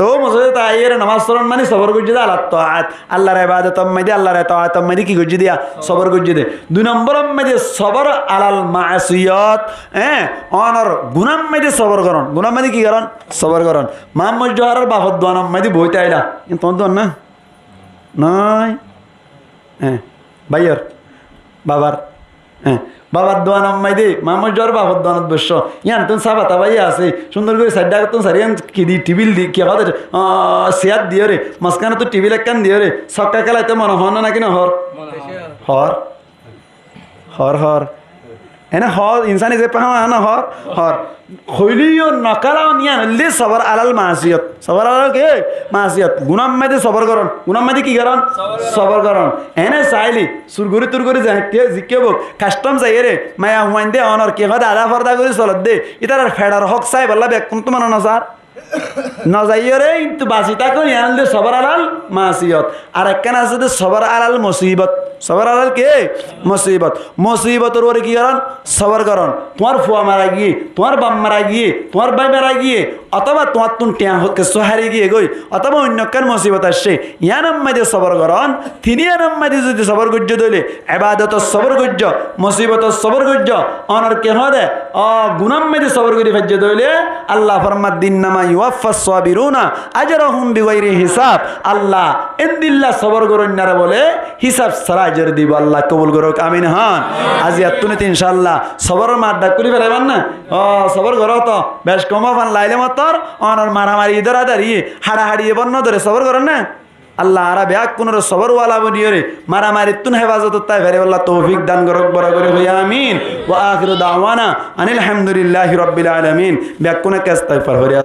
Tóu mosóidot aiyóre nomás foron mani sobor goijjé dé alal toát. Allar ebadotor maze, Allar etoator maze ki goijjé dé? Sobor goijjé dé. Dui nombor maze sobor alal maasiyot. Hé, onor gunar maze sobor goron. Gunar maze ki goron? Sobor goron. Muhammod Joháror bafor duanor maze boói táila. Iín tuáñr duan ná? Nái. Hé, báiyor, babar, hé, babar duanor maze, Muhammod Joháror bafor duanot boiccó. Yíanottún sáfa táfa yí asé. Cúndor gorí sair dhákottún sair yían ki di, tibil di, ki hoó de, ah, siyar diyóre, mozkánottú tibil ekkán diyóre, sokka kélaitó mone hoó né náki nohoó? Mone hoó. Hoó. Hoó, hoó. Ene hoó, insán hísabe hána hoó, hoó. Hoilé yó nokéla on yían óilde sobor alal maasiyot. Sobor alal ki? Maasiyot. Gunar maze sobor goron. Gunar maze ki goron? Sobor goron. Sobor goron. Ene sailé, sur gorí tur gorí zikké, zikké bók, kastom zaiyóre, maiyafuain de onor ki hoó de, adá forda gorí solodde, ítarar feçor hók saibolla bekkúnottú mone nosar. Nozaiyóre, kintu basi tákon, yían óilde sobor alal maasiyot. Ar ekkán asé de sobor alal mosibot. Sobor alal ki? Mosibot. Mosibotor uore ki goron? Sobor goron. Tuáñr fua mara giyé, tuáñr baf mara giyé, tuáñr bái mara giyé, otóba tuáñttún thiañ kessú hári giyé goi, otóba oinno ekkán mosibot aiccé, yíanor maze sobor goron. Tin yíanor maze zodi sobor goijjó dé óile, ebadotot sobor goijjó, mosibotot sobor goijjó, onor ki hoó de, o, gunar maze sobor gorí faijjó dé óile, Allah formar de, "Innama yuwaffas sabiruna ajrahum bigairi hisab." Allah endilla sobor goróinnare bóle hísab sára ajor dibo. Allah kobul gorouk, amin hon. Aijjattún te inshaAllah soboror maddá kúli félaibar né? O, sobor goró to, bec kom fan lailé mottor, onor maramari, dóradari, haçahaçi ebón nodóre, sobor goró né? Allah añára beggúnore sobor wala boniyóre, maramarittún hefazot táki faribálla toufik dan gorouk, boro gorí hoiyí amin. Wa akhiru da'wana anil hamdulillahi rabbil alamin. Beggúne kestagfar forí.